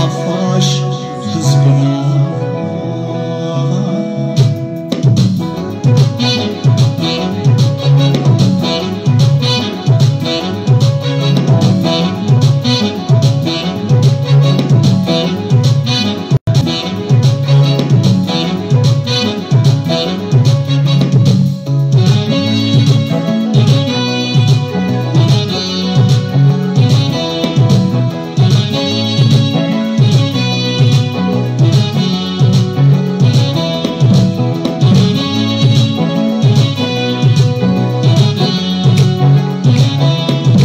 ሓፋሽ ህዝብና።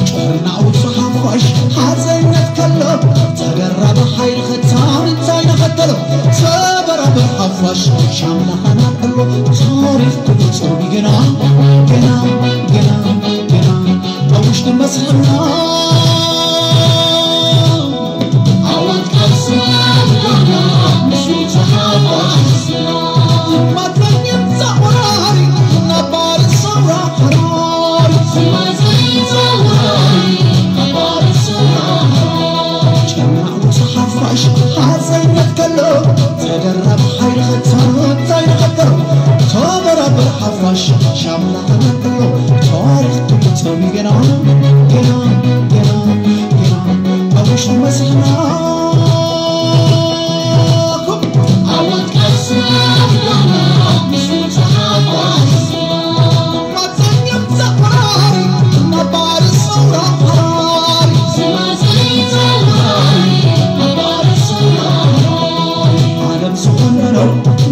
ጦርና ኣውጽእ ሓፋሽ ሓዘነት ከሎ፣ ተደራቢ ሓይሊ ክታም እንታይ ንኸተሎ? ተበራበር ሓፋሽ ሻምላኻና ኣሎ፣ ታሪኽ ክፍጽም ገና፣ ገና፣ ገና፣ ገና ኣብ ውሽጢ መስርሕና። ሻምላ ተመንጥሎ ታሪኽ ክፍጸም ገና፣ ገና፣ ገና፣ ገና ኣብ ውሽጢ መስሕና። ዓወት ቃልስና ብጋና ምስ ውጹዕ ሓፋሽ። ማጸኛ ተጻዋሪ ነባሪ ሰውራ ሓራሪ። ስማ ዘይተዋሪ ነባሪ ሰውራ ሓራሪ። ዓለም ዝኾነኖ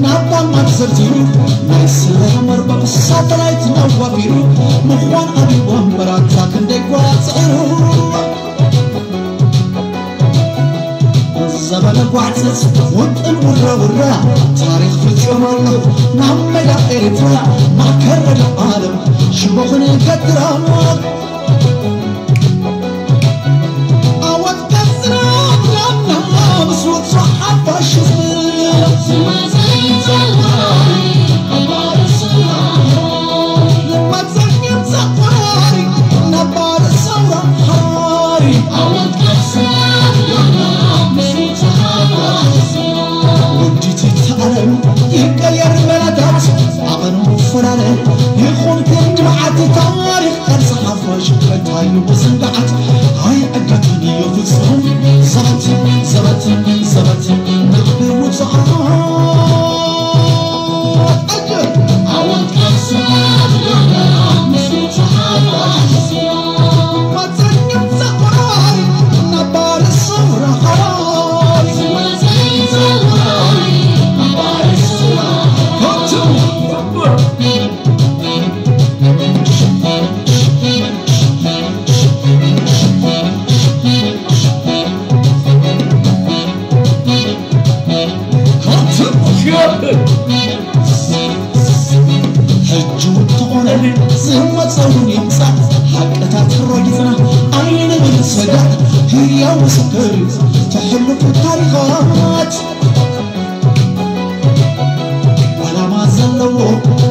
ናብ ዳማት ዘርዚሩ፣ ናይ ስለያ መርበብ ሳተላይት ኣዋፊሩ፣ ምዃን ኣብዩ ወንበራታ ክንደይ ጓጽዒሩ። ዘበነ ጓዕጽጽ ውጥን ውራ ውራ፣ ታሪኽ ፍጽዮም ኣሎ ናብ ሜዳ ኤርትራ። ማከረዶ ዓለም ሽቦ ክንገትራ። ዓወት ቀጽና ብጋና ምስ ውጹዕ ሓፋሽ ህዝብና። ንመጸኛም ዘቋሪ ነባሪ ሰውራ ሓራሪ። ዓወት ቀጽና ብጋና ምስ ውጹዕ ሓፋሽ ህዝብና። ውዲት ይተኣለም ይቀየር መላታት፣ ዓቐኑ ፈላለ ይኹን ክንዲ መዓልቲ፣ ታሪኽ ቃልሲ ሓፋሽ እንታይ እዩ ብዝንጋዓት? ኣይዕገትን እዩ ፍጹም ዘበት፣ ዘበት፣ ዘበት ናዕቢ ውጹዓት። ዓወት ቃልስና ብጋና ምስ ውጹዓት። ሕጂ እውን ተኾነ ዝመጸ እውን ይምጻእ፣ ሓቅታት ረጊጽና ኣይንብል ሰጋእ። ህያው ምስክር እዩ ተሕልፉ ታሪኻት። ዓላማ ዘለዎ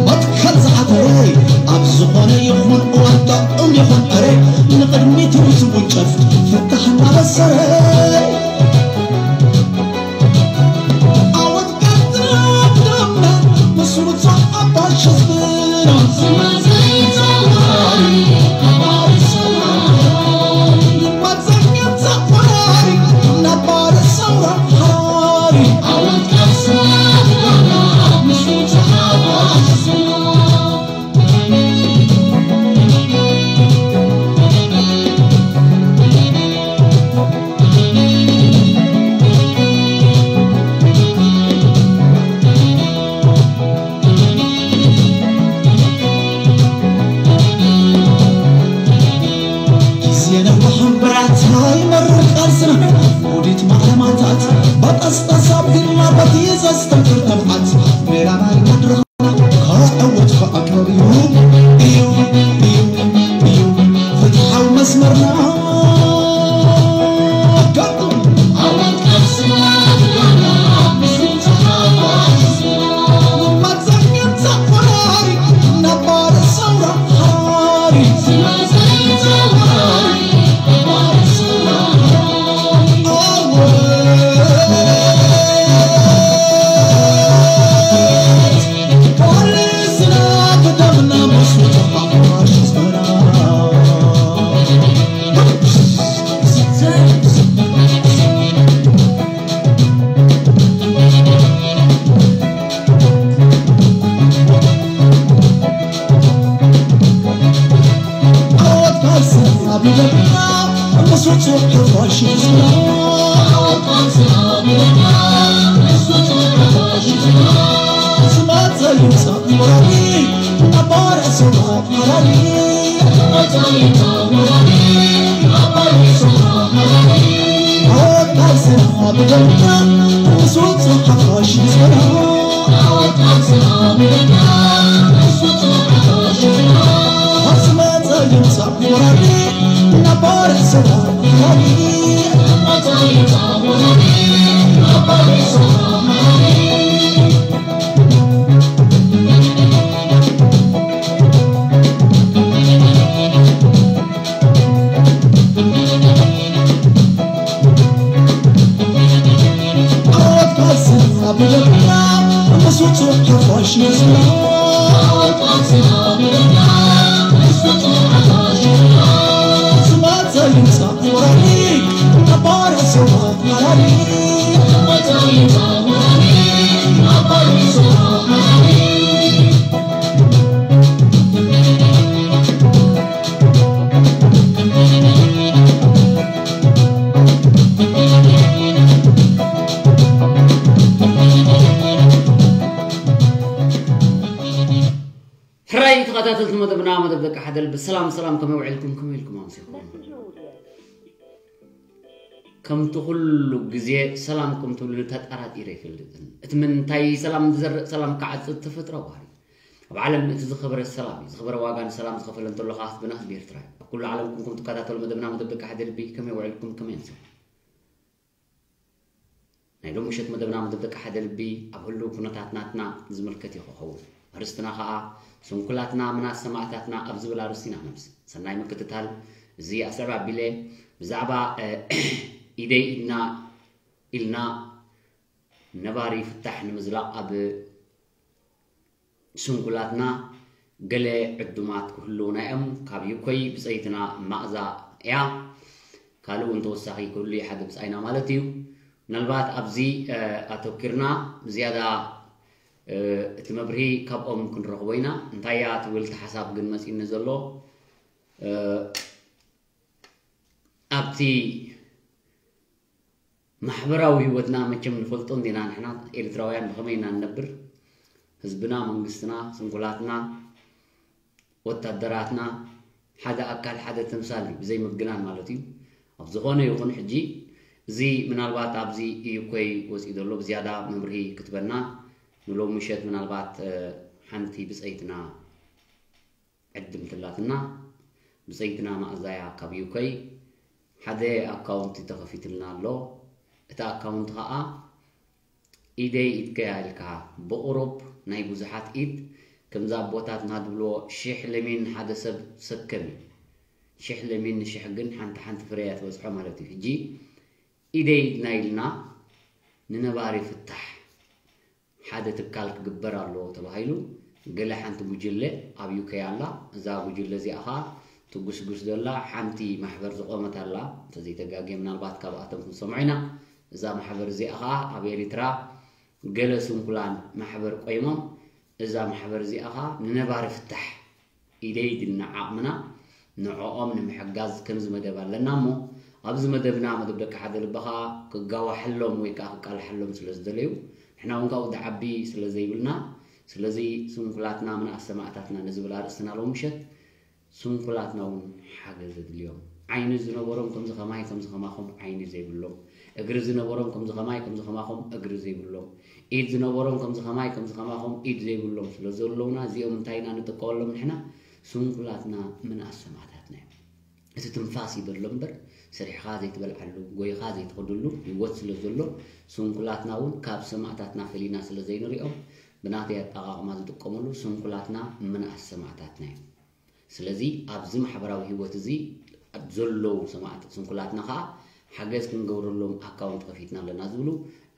መትከል ዝዓተረ፣ ኣብ ዝኾነ ይኹን እዋን ጥዑም ይኹን ጥረ፣ ንቕድሚት ዝውንጨፍ ፍታሕ እናበሰረ። ዓወት ቀጥና ደምና ምስ ውጹዕ ሓፋሽ ህዝብና። ግዜ ነዋሕ እምበራታ ይመርር ቃልስና፣ ውዲት ማዕለማታት በጠስጠስ ኣቢልና፣ በቲ ዘስተንክር ትብዓት ሜዳ ናይ መድረኽና ክዕወት ከኣክበብ እዩ፣ እዩ፣ እዩ፣ እዩ ፍትሓዊ መስመርና። ሕራይ ተኸታተልቲ መደብና፣ መደብ ደቂ ሓደ ልቢ፣ ሰላም ሰላም፣ ከመይ ውዒልኩም? ከመይ ኢልኩም ኣምሲኹም? ከምቲ ኩሉ ግዜ ሰላም ከም ትብሉኒ ተጠራጢረ ኣይፈልጥን። እቲ ምንታይ ሰላም ዝዘርእ ሰላም ክዓጽድ ተፈጥሮ ባህሪ። ኣብ ዓለም እቲ ዝኸበረ ሰላም እዩ። ዝኸበረ ዋጋ ንሰላም ዝኸፈለ እንተሎ ከኣ ህዝብና ህዝቢ ኤርትራ እዩ። ኣብ ኩሉ ዓለም ኩንኩም ትከታተሉ መደብና፣ መደብ ደቂ ሓደ ልቢ፣ ከመይ ውዒልኩም? ከመይ ኣምሲኹም? ናይ ሎሚ ምሸት መደብና፣ መደብ ደቂ ሓደ ልቢ፣ ኣብ ህሉው ኩነታት ናትና ዝምልከት እዩ ክኸውን። ኣርእስትና ኸኣ ስንኩላትና ምናት ሰማእታትና ኣብ ዝብል ኣርእስቲ ኢና ነምስ። ሰናይ ምክትታል። እዚ ኣስዕብ ኣቢለ ብዛዕባ፣ እ፣ ኢደይ ኢድና ኢልና ነባሪ ፍታሕ ንምዝላቕ ኣብ ስንኩላትና ገለ ዕዱማት ክህልዉና እዮም። ካብ ዩኮይ ብጸይትና ማእዛ እያ። ካልእ እውን ተወሳኺ ክህሉ እዩ፣ ሓደ ብጻይና ማለት እዩ። ምናልባት ኣብዚ፣ እ፣ ኣተኪርና ብዝያዳ፣ እ፣ እቲ መብርሂ ካብኦም ክንረኽቦ ኢና። እንታይ እያ ትብል እቲ ሓሳብ ግን መጺእኒ ዘሎ፣ እ፣ ኣብቲ ማሕበራዊ ህይወትና መቸም ንፈልጦ እንዲና፣ ንሕና ኤርትራውያን ብኸመይ ኢና ንነብር? ህዝብና፣ መንግስትና፣ ስንኩላትና፣ ወታደራትና፣ ሓደ ኣካል፣ ሓደ ተምሳል እዩ፣ ብዘይ ምግናን ማለት እዩ። ኣብ ዝኾነ ይኹን ሕጂ፣ እዚ ምናልባት ኣብዚ እዩ ኮይ ወፂኡ ዘሎ፣ ብዝያዳ መብርሂ ክትበና፣ ንሎሚ ምሸት ምናልባት፣ እ፣ ሓንቲ ብፀይትና ዕድምትላትና፣ ብፀይትና ማእዛያ ካብ ዩኮይ ሓደ ኣካውንቲ ተኸፊትልና ኣሎ። እቲ ኣካውንቲ ኸኣ ኢደይ ኢድከያ ኢልካ፣ ብቑሩብ ናይ ብዙሓት ኢድ፣ ከምዛ ኣቦታትና ዝብልዎ፣ ሽሕ ለሚን ንሓደ ሰብ ሰከም እዩ። ሽሕ ለሚን ንሽሕ ግን ሓንቲ ሓንቲ ፍረ እያ ትበጽሖ ማለት እዩ። ሕጂ ኢደይ ኢድና ኢልና ንነባሪ ፍታሕ ሓደ ትካል ክግበር ኣለዎ ተባሂሉ፣ ገለ ሓንቲ ጉጅለ ኣብ ዩኬ ኣላ። እዛ ጉጅለ እዚኣ ኸኣ ትጉስጉስ ዘላ ሓንቲ ማሕበር ዝቖመት ኣላ። እንተዘይተጋግየ፣ ምናልባት ካብኣቶም ክንሰምዖ ኢና። እዛ ማሕበር እዚኣ ኸኣ ኣብ ኤሪትራ ገለ ስንኩላን ማሕበር ቆይሞም፣ እዛ ማሕበር እዚኣ ኸኣ ንነባሪ ፍታሕ ኢደይ ኢድና ዓቕምና ንዕኦም ንምሕጋዝ ከምዚ መደብ ኣለና እሞ፣ ኣብዚ መደብና፣ መደብ ደቂ ሓደ ልቢ ኸኣ ክጋዋሐሎም ወይ ከኣ ክቃልሐሎም ስለ ዝደለዩ፣ ንሕና እውን ካብኡ ዝዓቢ ስለ ዘይብልና፣ ስለዚ ስንኩላትና ምንኣስ ሰማእታትና ንዝብል ኣርእስትና ሎሚ ምሸት፣ ስንኩላትና እውን ሓገዝ የድልዮም። ዓይኒ ዝነበሮም ከምዚ ኸማይ፣ ከምዚ ኸማኹም ዓይኒ ዘይብሎም፣ እግሪ ዝነበሮም ከምዚ ኸማይ፣ ከምዚ ኸማኹም እግሪ ዘይብሎም፣ ኢድ ዝነበሮም ከምዚ ኸማይ፣ ከምዚ ኸማኹም ኢድ ዘይብሎም ስለ ዘለዉና፣ እዚኦም እንታይ ኢና ንጥቀመሎም ንሕና? ስንኩላትና ምንኣስ ሰማእታትና እዮም። እቲ ትንፋስ ይበሎ እምበር፣ ሰሪሕኻ ዘይትበልዓሉ፣ ጎይኻ ዘይትኸደሉ ህይወት ስለ ዘሎ፣ ስንኩላትና እውን ካብ ሰማእታትና ፈሊና ስለ ዘይንሪኦም፣ ብናተይ ኣጠቓቕማ ዝጥቀመሉ ስንኩላትና ምንኣስ ሰማእታትና እዮም። ስለዚ ኣብዚ ማሕበራዊ ህይወት እዚ ዘለዉ ሰማዕት ስንኩላትና ኸኣ ሓገዝ ክንገብረሎም ኣካውንት ከፊትና ኣለና ዝብሉ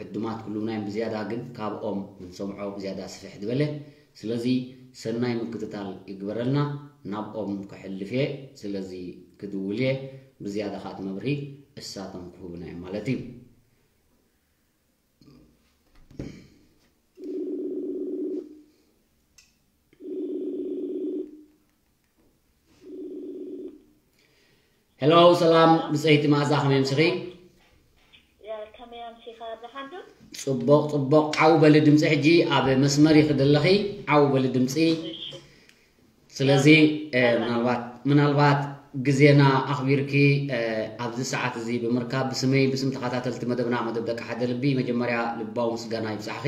ዕዱማት ክህልዉና እዮም። ብዝያዳ ግን ካብኦም ክንሰምዖ ብዝያዳ ስፍሕ ዝበለ። ስለዚ ሰናይ ምክትታል ይግበረልና። ናብኦም ከሕልፍ እየ። ስለዚ ክድውል እየ። ብዝያዳ ኸኣ እቲ መብርሂ እሳቶም ክህቡና እዮም ማለት እዩ። ሄሎ፣ ሰላም ብፀይቲ መኣዛ፣ ከመይ ኣምሲኺ? ያ፣ ከመይ ኣምሲኻ ደሓን ዶ? ፅቡቕ፣ ፅቡቕ። ዓው በሊ ድምፂ፣ ሕጂ ኣብ መስመር ኢኺ ዘለኺ። ዓው በሊ ድምፂ። እሺ። ስለዚ እ፣ ምናልባት ምናልባት ግዜና ኣኽቢርኪ እ፣ ኣብዚ ሰዓት እዚ ብምርካብ ብስመይ ብስም ተኸታተልቲ መደብና፣ መደብ ደቂ ሓደ ልቢ፣ መጀመርያ ልባዊ ምስጋና ይብጻሕኺ።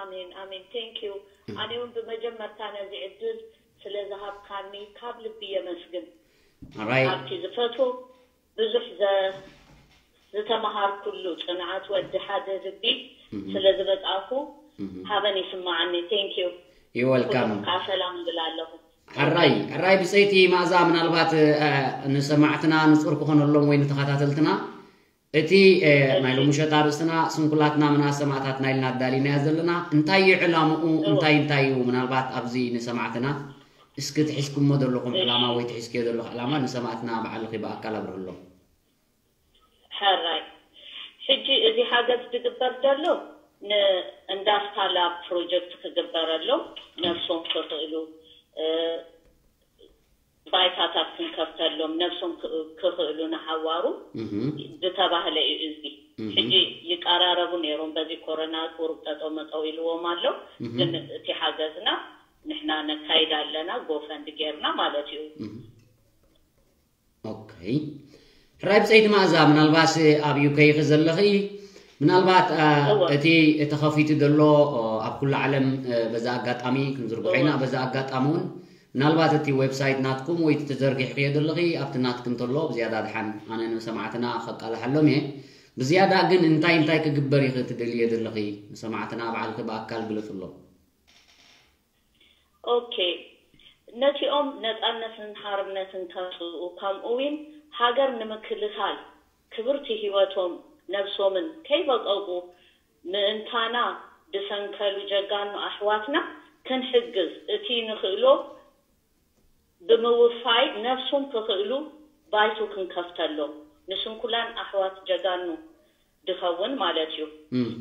ኣሜን ኣሜን። Thank you። ኣነ እውን ብመጀመርታ ነዚ ዕድል ስለ ዝሃብካኒ ካብ ልቢ የመስግን። ኣራይ ኣብቲ ዝፈትዎ ብዙሕ ዘ- ዝተመሃርኩሉ ጽንዓት ወዲ ሓደ ልቢ ስለ ዝበጻእኩ ሃበን ይስምዓኒ። Thank you። You're welcome። ኩልኩም ከዓ ሰላም እብል ኣለኹ። ሕራይ ሕራይ ብፀይቲ መኣዛ፣ ምናልባት እ፣ ንሰማዕትና ንጹር ክኾነሎም ወይ ንተኸታተልትና እቲ እ፣ ናይ ሎምሸት ኣርእስትና ስንኩላትና ምንኣስ ሰማእታትና ኢልና ኣዳሊናያ ዘለና እንታይ እዩ ዕላምኡ? እንታይ እንታይ እዩ? ምናልባት ኣብዚ ንሰማዕትና እስኪ ትሒዝኩሞ ዘለኹም ዕላማ ወይ ትሒዝክዮ ዘለኹ ዕላማ ንሰማዕትና ባዕልኺ ብኣካል ኣብርህሎም። ሕራይ ሕጂ እዚ ሓገዝ ዝግበር ዘሎ ንእንዳስታ ላብ ፕሮጀክት ክግበረሎም ነብሶም ክኽእሉ እ፣ ባይታታት ክንከፍተሎም ነብሶም ክ- ክኽእሉ ንሓዋሩ ዝተባህለ እዩ። እዚ ሕጂ ይቀራረቡ ነይሮም። በዚ ኮረና ቁሩብ ጠጠው መጠው ኢልዎም ኣሎ። ግን እቲ ሓገዝና ንሕና ነካይድ ኣለና፣ ጎፈንድ ጌርና ማለት እዩ። ኦኬ። ሕራይ ብፀይቲ መኣዛ፣ ምናልባት ኣብ ዩኬ ኢኺ ዘለኺ፣ ምናልባት እ፣ እወ። እቲ ተኸፊቱ ዘሎ እ፣ ኣብ ኩሉ ዓለም እ፣ በዛ ኣጋጣሚ ክንዝርግሖ ኢና። በዛ ኣጋጣሚ እውን ምናልባት እቲ ዌብሳይት ናትኩም ወይ እቲ ተዘርጊሕክዮ ዘለኺ ኣብቲ ናትኪ እንተሎ ብዝያዳ ድሓን ኣነ ንሰማዕትና ከቃልሓሎም እየ። ብዝያዳ ግን እንታይ እንታይ ክግበር ኢኺ ትደልዮ ዘለኺ ንሰማዕትና ባዕልኪ ብኣካል ግለፅሎም። ኦኬ፣ ነቲኦም ነጻነትን ሓርነትን ከምጽኡ፣ ከምኡ እውን ሃገር ንምክልኻል ክብርቲ ህይወቶም ነብሶምን ከይበቀቁ ምእንታና ድሰንከሉ ጀጋኑ ኣሕዋትና ክንሕግዝ እቲ ንኽእሎ ብምውፋይ ነብሶም ክኽእሉ ባይቶ ክንከፍተሎም ንስንኩላን ኣሕዋት ጀጋኑ ድኸውን ማለት እዩ።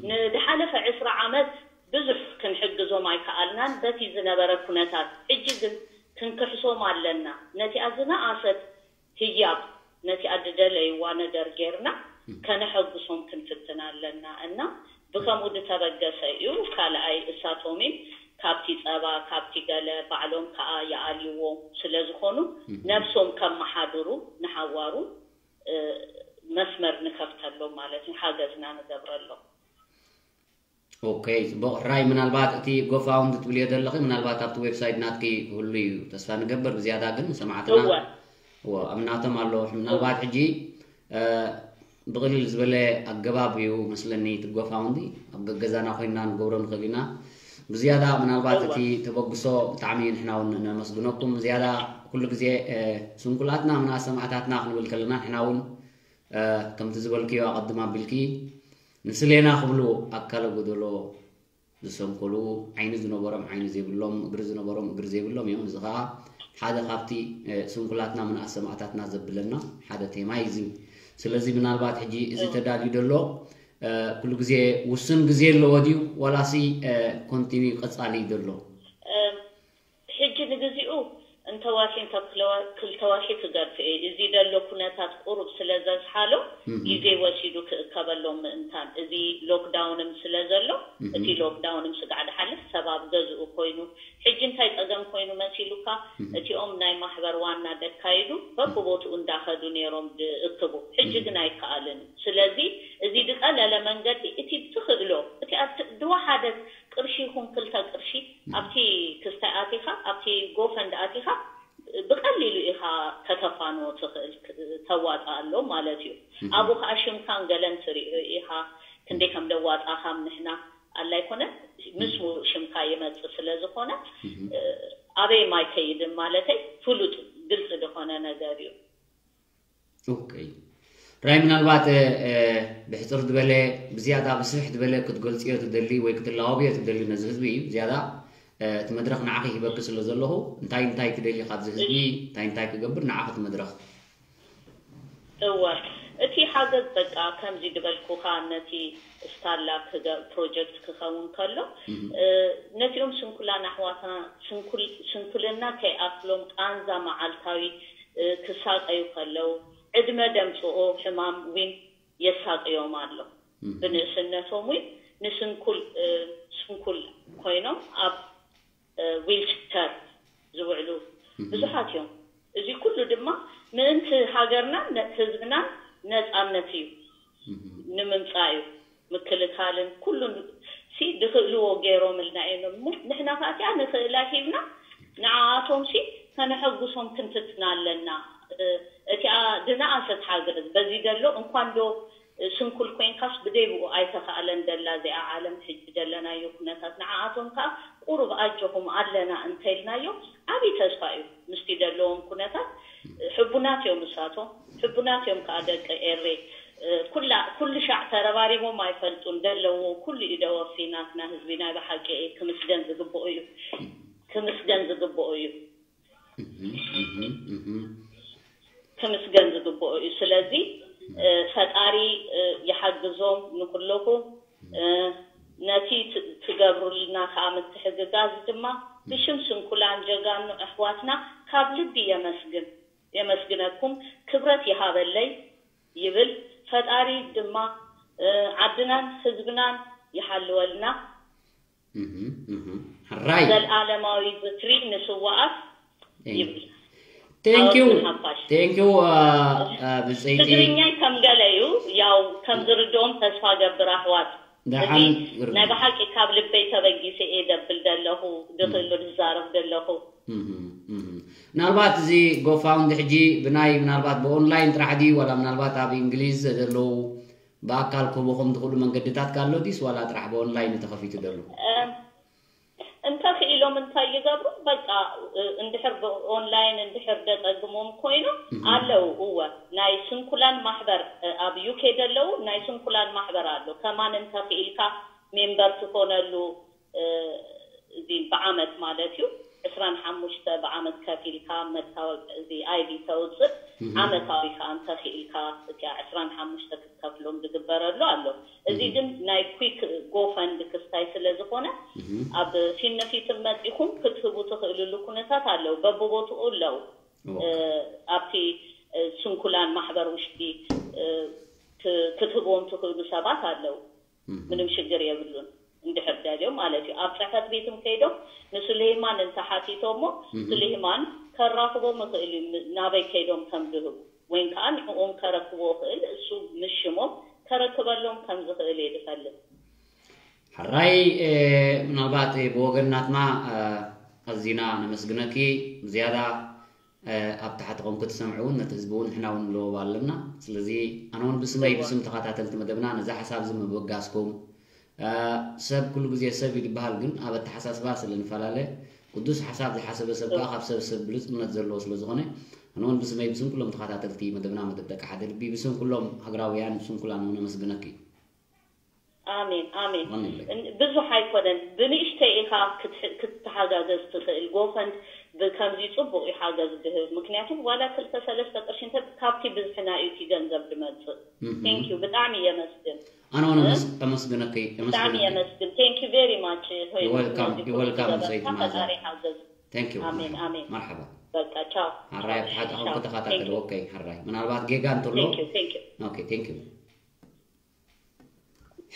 ንድሓለፈ ዕስራ ዓመት ብዙሕ ክንሕግዞም ኣይከኣልናን በቲ ዝነበረ ኩነታት። ሕጂ ግን ክንክሕሶም ኣለና። ነቲኣ ዝነኣሰት ህያብ፣ ነቲኣ ዝደለይዋ ነገር ጌርና ከነሐጉሶም ክንፍትን ኣለና እና ብከምኡ ዝተበገሰ እዩ። ካልኣይ እሳቶምን ካብቲ ጸባ ካብቲ ገለ ባዕሎም ከኣ ይኣልይዎ ስለ ዝኾኑ ነብሶም ከመሓድሩ ንሓዋሩ መስመር ንከፍተሎም ማለት እዩ፣ ሓገዝና ንገብረሎም። ኦኬ፣ ፅቡቕ ሕራይ። ምናልባት እቲ ጎፋውንድ ትብልዮ ዘለኺ ምናልባት ኣብቲ ዌብሳይት ናትኪ ክህሉ እዩ ተስፋ ንገብር። ብዝያዳ ግን ንሰማዕትና እወ። እወ፣ ኣብ ናቶም ኣሎ። ምናልባት ሕጂ እ፣ ብቕልል ዝበለ ኣገባብ እዩ መስለኒ እቲ ጎፋውንዲ ኣብ ገገዛና ኮይንና ንገብሮ ንኽእል ኢና። ብዝያዳ ምናልባት እወ። እቲ ተበግሶ ብጣዕሚ ንሕና እውን ነመስግነኩም። ዝያዳ ኩሉ ግዜ እ፣ ስንኩላትና ምና ሰማዕታትና ክንብል ከለና ንሕና እውን እ፣ ከምቲ ዝበልክዮ ኣቐድም ኣቢልኪ ንስሌና ክብሉ ኣካለ ጎደሎ ዝሰንከሉ ዓይኒ ዝነበሮም ዓይኒ ዘይብሎም እግሪ ዝነበሮም እግሪ ዘይብሎም እዮም። እዚ ከዓ ሓደ ካብቲ እ፣ ስንኩላትና ምንኣስ ሰማእታትና ዘብለና ሓደ ቴማ እዩ እዚ። ስለዚ ምናልባት ሕጂ እዚ ተዳልዩ ዘሎ እ፣ ኩሉ ግዜ ውሱን ግዜ ኣለዎ ድዩ ዋላሲ እ፣ ኮንቲኒ ቀፃሊ እዩ ዘሎ? ሕጂ ንግዚኡ እንተዋሒ እንተክልተዋሒ ክገድፍ እየ። እዚ ዘሎ ኩነታት ቁሩብ ስለ ዘዝሓሎ ግዜ ወሲዱ ክእከበሎም ምእንታን እዚ ሎክዳውንም ስለ ዘሎ እቲ ሎክዳውንም ስጋዕ ድሓልፍ ሰብ ኣብ ገዝኡ ኮይኑ ሕጂ እንታይ ጸገም ኮይኑ መሲሉካ እቲኦም ናይ ማሕበር ዋና ደካይዱ በብቦትኡ እንዳኸዱ ነይሮም ድእክቡ። ሕጂ ግን ኣይከኣልን እዩ። ስለዚ እዚ ድቀለለ መንገዲ እቲ ብትኽእሎ እቲ ድወሓደት ቅርሺ ይኹን ክልተ ቅርሺ ኣብቲ ክስታይ ኣቲኻ ኣብቲ ጎፈንድ ኣቲኻ ብቐሊሉ ኢኻ ከተፋንዎ ትኽእል ተዋፅኣሎም ማለት እዩ። ኣብኡ ከዓ ሽምካን ገለን ትሪኦ ኢኻ ክንደይ ከም ደዋፃኻም ንሕና ኣላ ኣይኮነ ምስ ሙሉእ ሽምካ ይመፅእ ስለ ዝኾነ ኣበይ ማይ ከይድን ማለተይ ፍሉጥ ግልፂ ዝኾነ ነገር እዩ። ኦኬ ራይ ምናልባት ብሕፅር ዝበለ ብዝያዳ ብስፍሕ ዝበለ ክትገልፅዮ ትደሊ ወይ ክትላወብዮ ትደሊ ነዚ ህዝቢ እዩ ዝያዳ እቲ መድረኽ ንዓኺ ሂበኪ ስለ ዘለኹ እንታይ እንታይ ትደሊ ካብዚ ህዝቢ እንታይ እንታይ ክገብር ንዓኺ እቲ መድረኽ እወ እቲ ሓገዝ በቃ ከምዚ ዝበልኩኻ ነቲ ስታላ ፕሮጀክት ክኸውን ከሎ ነቲኦም ስንኩላን ኣሕዋትና ስንኩልና ከይኣክሎም ቃንዛ መዓልታዊ ክሳቀዩ ከለው ዕድመ ደምፅኦ ሕማም ዊን የሳቅዮም ኣሎ። ብንእስነቶም ዊን ንስንኩል ስንኩል ኮይኖም ኣብ ዊልቸር ዝውዕሉ ብዙሓት እዮም። እዚ ኩሉ ድማ ምእንቲ ሃገርናን ህዝብናን ነፃነት እዩ ንምምፃእ እዩ። ምክልካልን ኩሉን ሲ ድኽእልዎ ገይሮምልና እዮም እሞ ንሕና ከዓ እቲኣ ንኽእላ ሂብና ንዓኣቶም ሲ ከነሐጉሶም ክንፍትና ኣለና። እቲኣ ድነኣሰት ሓገዝ በዚ ደሎ እንኳን ዶ ስንኩል ኮይንካስ ብደይብኡ ኣይተኻእለን ደላ እዚኣ ዓለም ሕጂ ደለናዮ ኩነታት ንዓኣቶም ከዓ ቁሩብ ኣጆኹም ኣለና እንተልናዮ ዓብዪ ተስፋ እዩ። ምስቲ ደለዎም ኩነታት ሕቡናት እዮም እሳቶም ሕቡናት እዮም ከዓ ደቂ ኤሬ ኩላ ኩሉ ሻዕ ተረባሪቦም ኣይፈልጡን ደለዎ ኩሉ እዩ ደወፊ ናትና ህዝቢ ናይ ብሓቂ ክምስገን ዝግብኦ እዩ ክምስገን ዝግብኦ እዩ ክምስገን ዝግብኦ እዩ ስለዚ ፈጣሪ ይሓግዞም ንኩለኹም ነቲ ትገብሩልና ከዓ ምትሕግጋዝ ድማ ብሽም ስንኩላን ጀጋኑ ኣሕዋትና ካብ ልቢ የመስግን የመስግነኩም ክብረት ይሃበለይ ይብል ፈጣሪ ድማ ዓድናን ህዝብናን ይሓልወልና ራይ ዘልኣለማዊ ዝክሪ ንስዋኣት ይብል ቴንኪዩ ኣውትን ሓፋሽ ቴንኪዩ ብፀይቲ ትግርኛይ ከም ገለ እዩ ያው ከም ዝርድኦም ተስፋ ገብር ኣሕዋት ደሓን ናይ ብሓቂ ካብ ልበይ ተበጊሰ እየ ደብል ደለኹ ድኽእሉ ዝዛረብ ደለኹ ምናልባት እዚ ጎፋውንድ ሕጂ ብናይ ምናልባት ብኦንላይን ጥራሕ ድዩ ዋላ ምናልባት ኣብ እንግሊዝ ዘለዉ ብኣካል ክህቦኹም ትኽእሉ መንገድታት ካሎ ዲስ ዋላ ጥራሕ ብኦንላይን ተኸፊቱ ዘሎ እንተኽኢሎም እንታይ ይገብሩ በቃ እንድሕር ብኦንላይን እንድሕር ደጸግሞም ኮይኑ ኣለዉ እወ ናይ ስንኩላን ማሕበር ኣብ ዩኬ ደለዉ ናይ ስንኩላን ማሕበር ኣሎ ከማን እንተኽኢልካ ሜምበር ትኾነሉ እዚ ብዓመት ማለት እዩ ዕስራን ሓሙሽተ ብዓመት ከፊልካ መታወቂ እዚ ኣይዲ ተውፅእ ዓመታዊ ከዓ እንተኽኢልካ እቲያ ዕስራን ሓሙሽተ ክትከፍሎም ዝግበረሉ ኣሎ እዚ ግን ናይ quick go fund ክስታይ ስለ ዝኾነ ኣብ ፊት ንፊት መፂኹም ክትህቡ ትኽእልሉ ኩነታት ኣለዉ በብቦትኡ ኣለዉ ኣብቲ ስንኩላን ማሕበር ውሽጢ ክትህብዎም ትኽእሉ ሰባት ኣለዉ ምንም ሽግር የብሉን እንድሕር ደልዮም ማለት እዩ ኣብ ፅሕፈት ቤትም ከይዶም ንሱሌይማን እንተሓቲቶሞ ሱሌይማን ከራኽቦም ይኽእል እዩ ናበይ ከይዶም ከም ዝህቡ ወይም ከዓ ንዕኦም ከረክቦ ይኽእል እሱ ምስ ሽሞም ከረክበሎም ከም ዝኽእል እየ ዝፈልጥ ሕራይ ምናልባት ብወገን ናትና ኣዚና ነመስግነኪ ዝያዳ ኣብ ታሕቲ ኮንኩ ትሰምዑ እውን ነቲ ህዝቢ እውን ንሕና እውን ንለወብ ኣለና ስለዚ ኣነ እውን ብስመይ ብስም ተኸታተልቲ መደብና ነዚ ሓሳብ እዚ ምብጋስኩም ሰብ ኩሉ ግዜ ሰብ እዩ ዝበሃል ግን ኣብ ኣተሓሳስባ ስለ ንፈላለ ቅዱስ ሓሳብ ዝሓሰበ ሰብ ከዓ ካብ ሰብ ሰብ ብሉፅነት ዘለዎ ስለ ዝኾነ ኣነ እውን ብስመይ ብስም ኩሎም ተኸታተልቲ መደብና መደብ ደቂ ሓደ ልቢ ብስም ኩሎም ሃገራውያን ስንኩላን እውን ኣመስግነኪ እዩ ኣሜን ኣሜን ብዙሕ ኣይኮነን ብንእሽተይ ኢኻ ክትተሓጋገዝ ትኽእል ጎፈንድ ብከምዚ ፅቡቅ እዩ ሓገዝ ዝህብ ምክንያቱ ዋላ ክልተ ሰለስተ ቅርሺ እንተ ካብቲ ብዝሒ ናይ እቲ ገንዘብ ዝመፅእ ቴንክ ዩ ብጣዕሚ የመስግን ኣነ ውን ኣመስግነኪ ብጣዕሚ የመስግን ቴንክ ዩ ቬሪ ማች ወልካም ብፀይቲ ማዛ ፈጣሪ ሓገዝ ቴንክ ዩ ኣሜን ኣሜን መርሓባ በቃ ቻው ሓራይ ብሓቂ ከም ክተኸታተል ኦኬ ሓራይ ምናልባት ጌጋ እንተሎ ቴንክ ዩ ኦኬ ቴንክ ዩ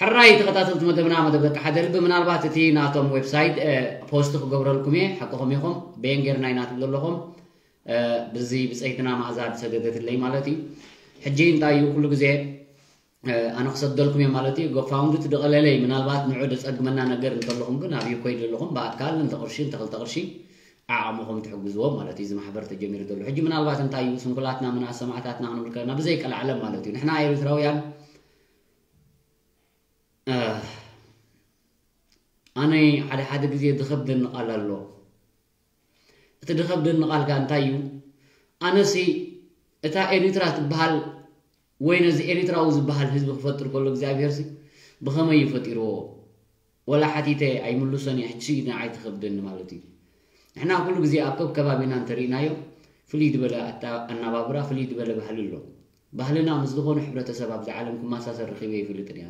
ሕራይ ተኸታተልቲ መደብና መደብ ደቂ ሓደ ልቢ ምናልባት እቲ ናቶም ዌብሳይት ፖስት ክገብረልኩም እየ ሓቅኹም ኢኹም በየን ጌርና ኢና ትብሉ ኣለኹም ብዚ ብፀይትና ማእዛ ዝሰደደትለይ ማለት እዩ ሕጂ እንታይ እዩ ኩሉ ግዜ ኣነ ክሰደልኩም እየ ማለት እዩ ጎፋውንድ ትድቐለለይ ምናልባት ንዑ ደፀግመና ነገር እንተለኹም ግን ኣብ ዩኮይ ዘለኹም ብኣካል እንተ ቅርሺ እንተ ክልተ ቅርሺ ዓቕምኹም ትሕግዝዎም ማለት እዩ እዚ ማሕበር ተጀሚሩ ዘሎ ሕጂ ምናልባት እንታይ እዩ ስንኩላትና ምንኣስ ሰማዕታትና ክንብል ከለና ብዘይ ቀልዓለም ማለት እዩ ንሕና ኤርትራውያን ኣነ ሓደ ሓደ ግዜ ድኸብደኒ ቃል ኣሎ እቲ ድኸብደኒ ቃል ከኣ እንታይ እዩ ኣነሲ እታ ኤሪትራ ትበሃል ወይ ነዚ ኤሪትራዊ ዝበሃል ህዝቢ ክፈጥር ከሎ እግዚኣብሄርሲ ብኸመይ እዩ ፈጢርዎ ወላ ሓቲተ ኣይምልሶን እየ ሕጂ ንዓይ ትኸብደኒ ማለት እዩ ንሕና ኩሉ ግዜ ኣብ ከብ ከባቢና እንተርኢናዮ ፍልይ ዝበለ ኣናባብራ ፍልይ ዝበለ ባህሊ ኣሎ ባህልና ምስ ዝኾነ ሕብረተሰብ ኣብዚ ዓለም ክመሳሰል ረኺበ ይፈልጥን እየ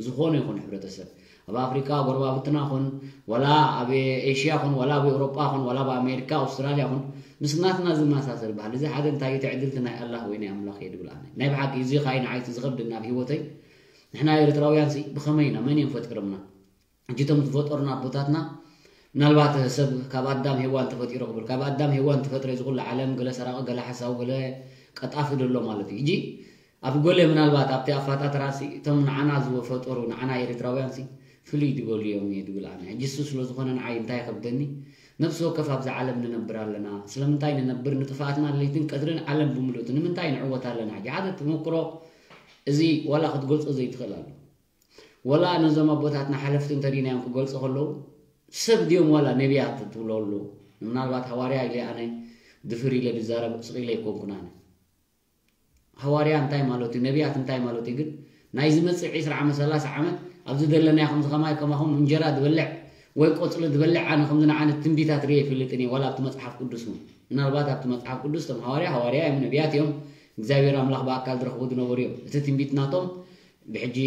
ዝኾነ ይኹን ሕብረተሰብ ኣብ ኣፍሪካ ጎረባብትና ኹን ወላ ኣብ ኤሽያ ኹን ወላ ኣብ ኤውሮጳ ኹን ወላ ኣብ ኣሜሪካ ኣውስትራልያ ኹን ምስ ናትና ዝመሳሰል ባህሊ እዚ ሓደ እንታይ እዩ ትዕድልቲ ናይ ኣላህ ወይ ናይ ኣምላኽ እየ ድብል ኣነ ናይ ብሓቂ እዚ ኻይ ንዓይቲ ዝኸብድና ኣብ ህይወተይ ንሕና ኤርትራውያን ሲ ብኸመይ ኢና መን እዮም ፈጢሮምና ሕጂ እቶም ዝፈጠሩና ኣቦታትና ምናልባት ሰብ ካብ ኣዳም ሄዋን ተፈጢሩ ክብል ካብ ኣዳም ሄዋን ተፈጥረ እዚ ኩሉ ዓለም ገለ ሰራቂ ገለ ሓሳዊ ገለ ቀጣፊ ደሎ ማለት እዩ እጂ ኣብ ጎለ ምናልባት ኣብቲ ኣፋጣጥራ ሲ እቶም ንዓና ዝፈጠሩ ንዓና ኤርትራውያን ሲ ፍልይ ዝበሉ እዮም እየ ድብል ኣነ ሕጂ እሱ ስለ ዝኾነ ንዓይ እንታይ ከብደኒ ነብሲ ወከፍ ኣብዛ ዓለም ንነብር ኣለና ስለምንታይ ንነብር ንጥፋኣትና ለይትን ቀትርን ዓለም ብምሉእቲ ንምንታይ ንዕወት ኣለና ሕጂ ሓደ ተመክሮ እዚ ዋላ ክትገልጾ ዘይትኽእል ኣሎ ወላ ነዞም ኣቦታትና ሓለፍቲ እንተሪናዮም ክገልጹ ከለዉ ሰብ ድዮም ዋላ ነቢያት ትብሎ ኣለዉ ምናልባት ሃዋርያ ኢለ ኣነ ድፍር ኢለ ድዛረብ ስቕ ኢለ ኣይኮንኩን ኣነ ሃዋርያ እንታይ ማለት እዩ ነቢያት እንታይ ማለት እዩ ግን ናይ ዝመፅእ 20 ዓመት 30 ዓመት ኣብዚ ዘለና ከምዚ ከማይ ከማኹም እንጀራ ዝበልዕ ወይ ቆፅሊ ዝበልዕ ኣነ ከምዚ ንዓነ ትንቢታት ርየ ይፈልጥን እየ ዋላ ኣብቲ መፅሓፍ ቅዱስ እውን ምናልባት ኣብቲ መፅሓፍ ቅዱስ ቶም ሃዋርያ ሃዋርያ እዮም ነቢያት እዮም እግዚኣብሔር ኣምላኽ ብኣካል ዝረኽቡ ዝነበሩ እዮም እቲ ትንቢት ናቶም ብሕጂ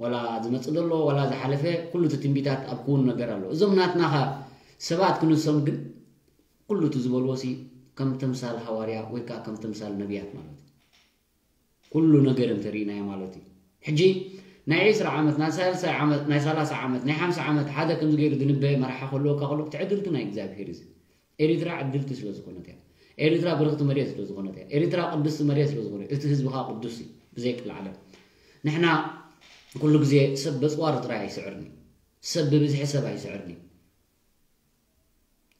ዋላ ዝመፅእ ዘሎ ዋላ ዝሓለፈ ኩሉ እቲ ትንቢታት ኣብ ክውን ነገር ኣሎ እዞም ናትናኻ ሰባት ክንሶም ግን ኩሉ እቲ ዝበልዎ ሲ ከም ተምሳል ሃዋርያ ወይ ከዓ ከም ተምሳል ነቢያት ማለት እዩ ኩሉ ነገር እንተርኢናዮ ማለት እዩ ሕጂ ናይ 20 ዓመት ናይ 30 ዓመት ናይ 30 ዓመት ናይ 50 ዓመት ሓደ ከምዚ ገይሩ ዝንበ መርሓ ከልወካ ከሎ ትዕድልቲ ናይ እግዚኣብሄር እዚ ኤሪትራ ዕድልቲ ስለ ዝኾነት እያ ኤሪትራ ብርክቲ መሬት ስለ ዝኾነት እያ ኤሪትራ ቅድስቲ መሬት ስለ ዝኾነ እቲ ህዝቢ ከዓ ቅዱስ እዩ ብዘይ ቅልዓለም ንሕና ኩሉ ግዜ ሰብ በፅዋሩ ጥራይ ኣይስዕርን እዩ ሰብ ብብዝሒ ሰብ ኣይስዕርን እዩ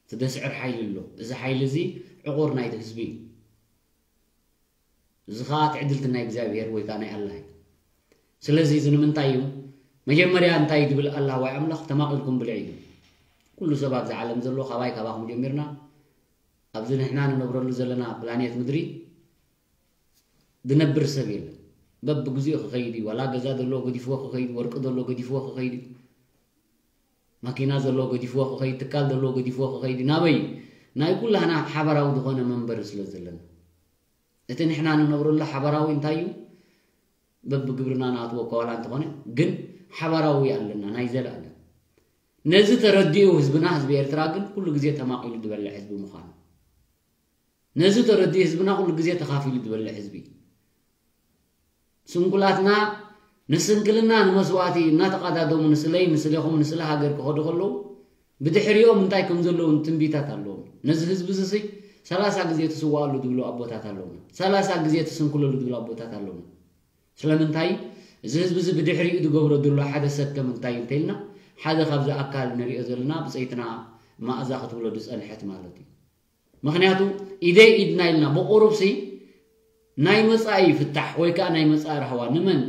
እቲ ደስዕር ሓይሊ ኣሎ እዚ ሓይሊ እዚ ዕቑር ናይቲ ህዝቢ እዩ እዚ ከዓ ትዕድልቲ ናይ እግዚኣብሔር ወይ ከዓ ናይ ኣላህ እዩ ስለዚ እዚ ንምንታይ እዩ መጀመርያ እንታይ ድብል ኣላህ ወይ ኣምላኽ ተማቒልኩም ብልዒ እዩ ኩሉ ሰብ ኣብዚ ዓለም ዘሎ ካባይ ካባኹም ጀሚርና ኣብዚ ንሕና ንነብረሉ ዘለና ፕላኔት ምድሪ ዝነብር ሰብ የለን በብግዚኡ ክኸይድ እዩ ዋላ ገዛ ዘለዎ ገዲፍዎ ክኸይድ ወርቂ ዘሎ ገዲፍዎ ክኸይድ እዩ ማኪና ዘለዎ ገዲፍዎ ክኸይድ ትካል ዘለዎ ገዲፍዎ ክኸይድ እዩ ናበይ ናይ ኩላህና ሓበራዊ ዝኾነ መንበሪ ስለ ዘለና እቲ ንሕና ንነብረሉ ሓበራዊ እንታይ እዩ በብግብርና ንኣትዎ ከዋላ እንተኾነ ግን ሓበራዊ ኣለና ናይ ዘለኣለም ነዚ ተረዲኡ ህዝብና ህዝቢ ኤርትራ ግን ኩሉ ግዜ ተማቒሉ ዝበልዕ ህዝቢ ምዃኑ ነዚ ተረዲኡ ህዝብና ኩሉ ግዜ ተኻፊሉ ዝበልዕ ህዝቢ ስንኩላትና ንስንክልና ንመስዋእቲ እናተቐዳደሙ ንስለይ ንስሌኹም ንስለ ሃገር ክኸዱ ከለዉ ብድሕሪኦም እንታይ ከም ዘለዉ ትንቢታት ኣለዎም ነዚ ህዝቢ እዚ ሰላሳ ግዜ ትስዋኣሉ ዝብሉ ኣቦታት ኣለዉና ሰላሳ ግዜ ትስንክለሉ ዝብሉ ኣቦታት ኣለዉና ስለምንታይ እዚ ህዝቢ እዚ ብድሕሪኡ ዝገብሮ ዘሎ ሓደ ሰከም እንታይ እንተኢልና ሓደ ካብዚ ኣካል ንሪኦ ዘለና ብፀይትና ማእዛ ክትብሎ ዝፀንሐት ማለት እዩ ምኽንያቱ ኢደይ ኢድና ኢልና ብቑሩብሲ ናይ መጻኢ ፍታሕ ወይ ከዓ ናይ መጻኢ ራህዋ ንመን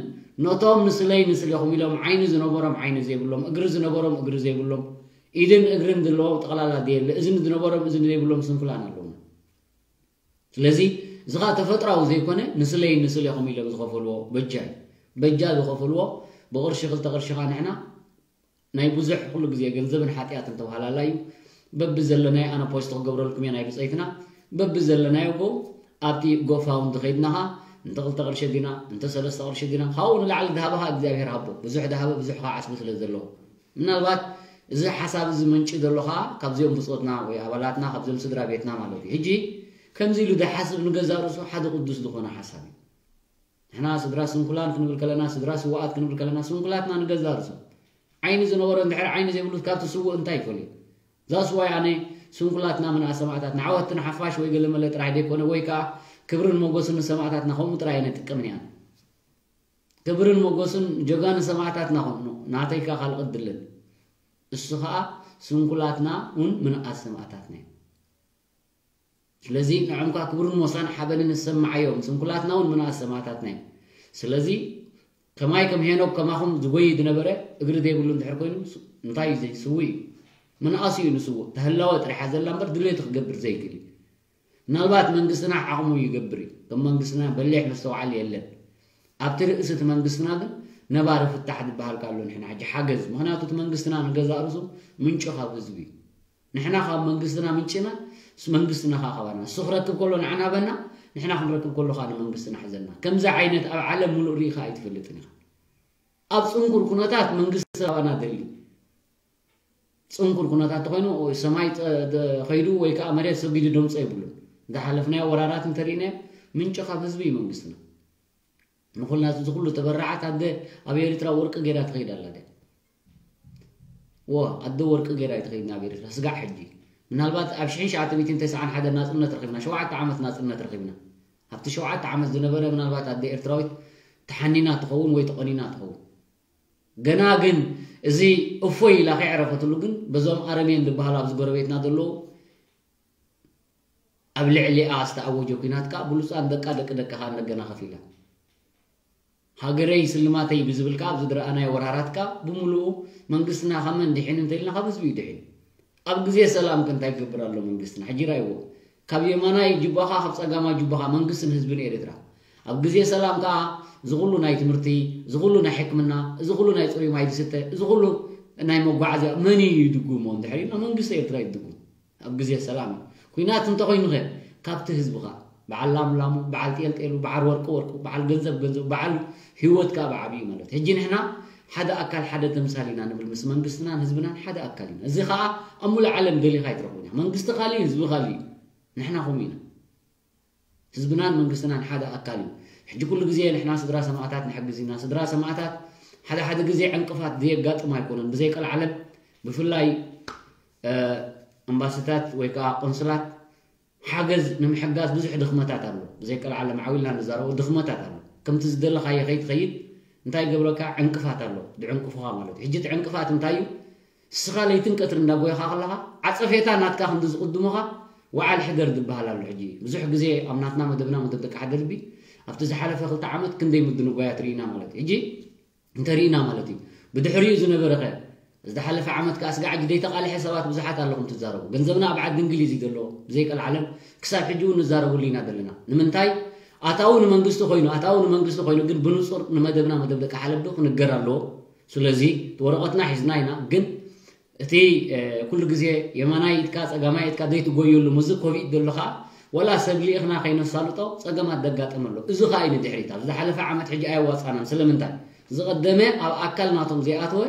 ነቶም ንስለይ ንስሌኹም ኢሎም ዓይኒ ዝነበሮም ዓይኒ ዘይብሎም እግሪ ዝነበሮም እግሪ ዘይብሎም ኢድን እግርን ዘለዎም ጠቕላላ ዘየለ እዝኒ ዝነበሮም እዝኒ ዘይብሎም ስንኩላን ኣለዎም ስለዚ እዚ ከዓ ተፈጥራዊ ዘይኮነ ንስለይ ንስሌኹም ኢሎም ዝኸፈልዎ በጃ እዩ በጃ ዝኸፈልዎ ብቕርሺ ክልተ ቅርሺ ከዓ ንሕና ናይ ብዙሕ ኩሉ ግዜ ገንዘብን ሓጢኣትን ተባህላላ እዩ በቢ ዘለናዮ ኣነ ፖስት ክገብረልኩም እየ ናይ ብፀይትና በቢ ዘለናዮ ጎ ኣብቲ ጎፋውንድ ከይድናኻ እንተ ክልተ ቅርሺ ዲና እንተ ሰለስተ ቅርሺ ዲና ካብኡ ንላዕሊ ድሃበኻ እግዚኣብሔር ሃቦ ብዙሕ ድሃበ ብዙሕ ከዓ ዓስቢ ስለ ዘለዎ ምናልባት እዚ ሓሳብ እዚ ምንጪ ዘሎ ከዓ ካብዚኦም ብፆትና ወይ ኣባላትና ካብዚኦም ስድራ ቤትና ማለት እዩ ሕጂ ከምዚ ኢሉ ዝሓስብ ንገዛ ርእሱ ሓደ ቅዱስ ዝኾነ ሓሳብ እዩ ንሕና ስድራ ስንኩላን ክንብል ከለና ስድራ ስዋኣት ክንብል ከለና ስንኩላትና ንገዛ ርእሱ ዓይኒ ዝነበሮ እንድሕር ዓይኒ ዘይብሉ ካብቲ ስውእ እንታይ ይፈልዩ ዛስ ዋይ ኣነ ስንኩላትና ምንኣ ሰማዕታት ንዓወት ንሓፋሽ ወይ ገለመለ ጥራሕ ዘይኮነ ወይ ከዓ ክብርን ሞገስን ንሰማዕታትና ከምኡ ጥራይ ኣይነጥቀምን ኢና ክብርን ሞገስን ጀጋኑ ሰማዕታትና ከምኡ ናተይካ ካልእ ቅድልን እሱ ከዓ ስንኩላትና እውን ምንኣስ ሰማዕታትና እዩ ስለዚ ንዖም ከዓ ክብርን ሞሳን ሓበንን ንሰማዓዮም ስንኩላትና እውን ምንኣስ ሰማዕታትና እዩ ስለዚ ከማይ ከም ሄኖክ ከማኹም ዝጎይ ዝነበረ እግሪ ዘይብሉ እንድሕር ኮይኑ እንታይ እዩ ዘይ ስውእ እዩ ምንኣሱ እዩ ንስውእ ተህላወ ጥሪሓ ዘላ እምበር ድሌቱ ክገብር ዘይክእል እዩ ምናልባት መንግስትና ዓቕሙ ይገብር እዩ ከም መንግስትና በሊሕ መስተውዓሊ የለን ኣብቲ ርእሲ እቲ መንግስትና ግን ነባሪ ፍታሕ ዝበሃል ኣሎ ንሕና ሕጂ ሓገዝ ምክንያቱ እቲ መንግስትና ንገዛእ ርእሱ ምንጩ ካብ ህዝቢ እዩ ንሕና ካብ መንግስትና ምንጭና መንግስትና ከዓ ካባና እሱ ክረክብ ከሎ ንዓና በና ንሕና ክንረክብ ከሎ ከዓ ንመንግስትና ሕዘና ከምዚ ዓይነት ኣብ ዓለም ሙሉእ ርኢኻ ኣይትፈልጥን ኢኻ ኣብ ፅንኩር ኩነታት መንግስቲ ካባና ደሊ ጽንኩር ኩነታት ተኾይኑ ሰማይ ከይዱ ወይ ከዓ መሬት ሰጊዱ ደምፀ የብሉን። ዝሓለፍናዮ ወራራት እንተሪእናዮ ምንጭ ካብ ህዝቢ እዩ መንግስትና። ንኩልና እዚ ኩሉ ተበራዓት ኣደ ኣብ ኤርትራ ወርቂ ገይራ ትኸይድ ኣላ ደ ወ ኣደ ወርቂ ገይራ ትኸይድ ናብ ኤርትራ ስጋዕ ሕጂ ምናልባት ኣብ ሽሕን ሸዓተ ሚእትን ተስዓን ሓደ ናጽነት ረኺብና ሸውዓተ ዓመት ናጽነት ረኺብና ኣብቲ ሸውዓተ ዓመት ዝነበረ ምናልባት ኣደ ኤርትራዊት ተሓኒና ትኸውን ወይ ተቐኒና ትኸውን ገና ግን እዚ እፎይ ኢላ ከይዕረፈትሉ ግን በዞም ኣረሜን ዝበሃሉ ኣብዚ ጎረቤትና ዘለዉ ኣብ ልዕሊኣ ዝተኣወጀ ኲናት ከዓ ብሉፃን ደቃ ደቂ ደቅኻ እንደገና ከፊላ ሃገረይ ስልማተይ ብዝብል ከዓ ኣብዚ ዝረኣናዮ ወራራት ከዓ ብምሉኡ መንግስትና ካብ መን ድሒኑ እንተኢልና ካብ ህዝቢ እዩ ድሒኑ ኣብ ግዜ ሰላም ከ እንታይ ይገብር ኣሎ መንግስትና ሕጂ ራይዎ ካብ የማናይ ጅባኻ ካብ ፀጋማይ ጅባኻ መንግስትን ህዝብን ኤርትራ ኣብ ግዜ ሰላም ከዓ እዚ ኩሉ ናይ ትምህርቲ እዚ ኩሉ ናይ ሕክምና እዚ ኩሉ ናይ ፅሩይ ማይ ዝስተ እዚ ኩሉ ናይ መጓዓዝያ መን እዩ ይድጉሞ እንድሕር ኢልና መንግስቲ ኤርትራ ይድጉም ኣብ ግዜ ሰላም እዩ ኩናት እንተኮይኑ ከ ካብቲ ህዝብኻ በዓል ላምላሙ በዓል ጤልጤሉ በዓል ወርቂ ወርቁ በዓል ገንዘብ ገንዘብ በዓል ህይወት ከዓ ብዓብዩ ማለት ሕጂ ንሕና ሓደ ኣካል ሓደ ተምሳል ኢና ንብል ምስ መንግስትናን ህዝብናን ሓደ ኣካል ኢና እዚ ከዓ ኣብ ሙሉእ ዓለም ደሊኻ ኣይትረኽቡን ኢኻ መንግስቲ ካሊ ህዝቢ ካሊ እዩ ንሕና ከምኡ ኢና ህዝብናን መንግስትናን ሓደ ኣካል እዩ ሕጂ ኩሉ ግዜ ንሕና ስድራ ሰማእታት ንሕግዝ ኢና ስድራ ሰማእታት ሓደ ሓደ ግዜ ዕንቅፋት ዘየጋጥም ኣይኮነን ብዘይ ቀልዓለም ብፍላይ ኣምባስታት ወይ ከዓ ቆንስላት ሓገዝ ንምሕጋዝ ብዙሕ ድኽመታት ኣሎ ብዘይ ቀልዓለም ዓዊልና ንዛረቦ ድኽመታት ኣሎ ከምቲ ዝደለኻዮ ከይትኸይድ እንታይ ገብረካ ዕንቅፋት ኣሎ ድዕንቅፉኻ ማለት እዩ ሕጂ እቲ ዕንቅፋት እንታይ እዩ ንስኻ ለይትን ቀትሪ እንዳጎየኻ ከለኻ ዓፀፌታ ናትካ ክንዲ ዝቕድሙኻ ወዓል ሕደር ዝበሃል ኣሎ ሕጂ ብዙሕ ግዜ ኣብ ናትና መደብና መደብ ደቂ ሓደ ልቢ ኣብቲ ዝሓለፈ ክልተ ዓመት ክንደይ ምድንጓያት ርኢና ማለት እዩ ሕጂ እንተርኢና ማለት እዩ ብድሕሪኡ ዝነበረ ኸ ዝሓለፈ ዓመት ከዓ ስጋዕ ሕጂ ደይተቃልሐ ሰባት ብዙሓት ኣለኹም ትዛረቡ ገንዘብና ኣብ ዓዲ እንግሊዝ እዩ ዘሎ ብዘይቀልዓለም ክሳብ ሕጂ እውን ንዛረበሉ ኢና ዘለና ንምንታይ ኣታዊ ንመንግስቲ ኮይኑ ኣታዊ ንመንግስቲ ኮይኑ ግን ብንፁር ንመደብና መደብ ደቂ ሓለቢ ክንገር ኣለዎ ስለዚ ወረቐትና ሒዝና ኢና ግን እቲ ኩሉ ግዜ የማናይ ኢድካ ጸጋማይ ኢድካ ዘይትጎየሉ ምዚ ኮቪድ ዘሎ ከዓ ወላ ሰብ ልኢኽና ከይነሳልጦ ጸገማት ደጋጠመ ኣሎ እዚ ከዓ እዩ ንድሕሪት ኣብ ዝሓለፈ ዓመት ሕጂ ኣየዋፃናን ስለምንታይ ዝቐደመ ኣብ ኣካል ናቶም ዘይኣተወ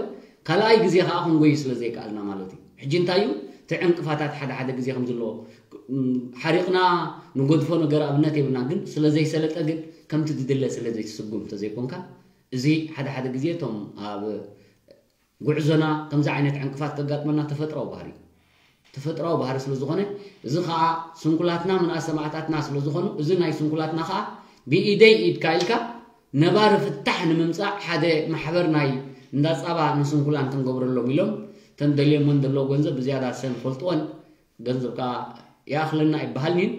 ካልኣይ ግዜ ከዓ ክንጎይ ስለ ዘይከኣልና ማለት እዩ ሕጂ እንታይ እዩ እቲ ዕንቅፋታት ሓደ ሓደ ግዜ ከም ዘለዎ ሓሪቕና ንጎድፎ ነገር ኣብነት የብልና ግን ስለ ዘይሰለጠ ግን ከምቲ ዝድለ ስለ ዘይትስጉም እንተዘይኮንካ እዚ ሓደ ሓደ ግዜ እቶም ኣብ ጉዕዞና ከምዚ ዓይነት ዕንቅፋት ከጋጥመና ተፈጥራዊ ባህሪ እዩ። ተፈጥራዊ ባህሪ ስለ ዝኾነ እዚ ከዓ ስንኩላትና ምንኣስ ሰማዕታትና ስለ ዝኾኑ እዚ ናይ ስንኩላትና ከዓ ብኢደይ ኢድካ ኢልካ ነባሪ ፍታሕ ንምምፃእ ሓደ ማሕበር ናይ እንዳ ፃባ ንስንኩላን ክንገብረሎም ኢሎም እተን ደልዮሞን ዘለዎ ገንዘብ ብዝያዳ ሰን ፈልጥወን ገንዘብ ከዓ ይኣኽለና ኣይበሃልኒን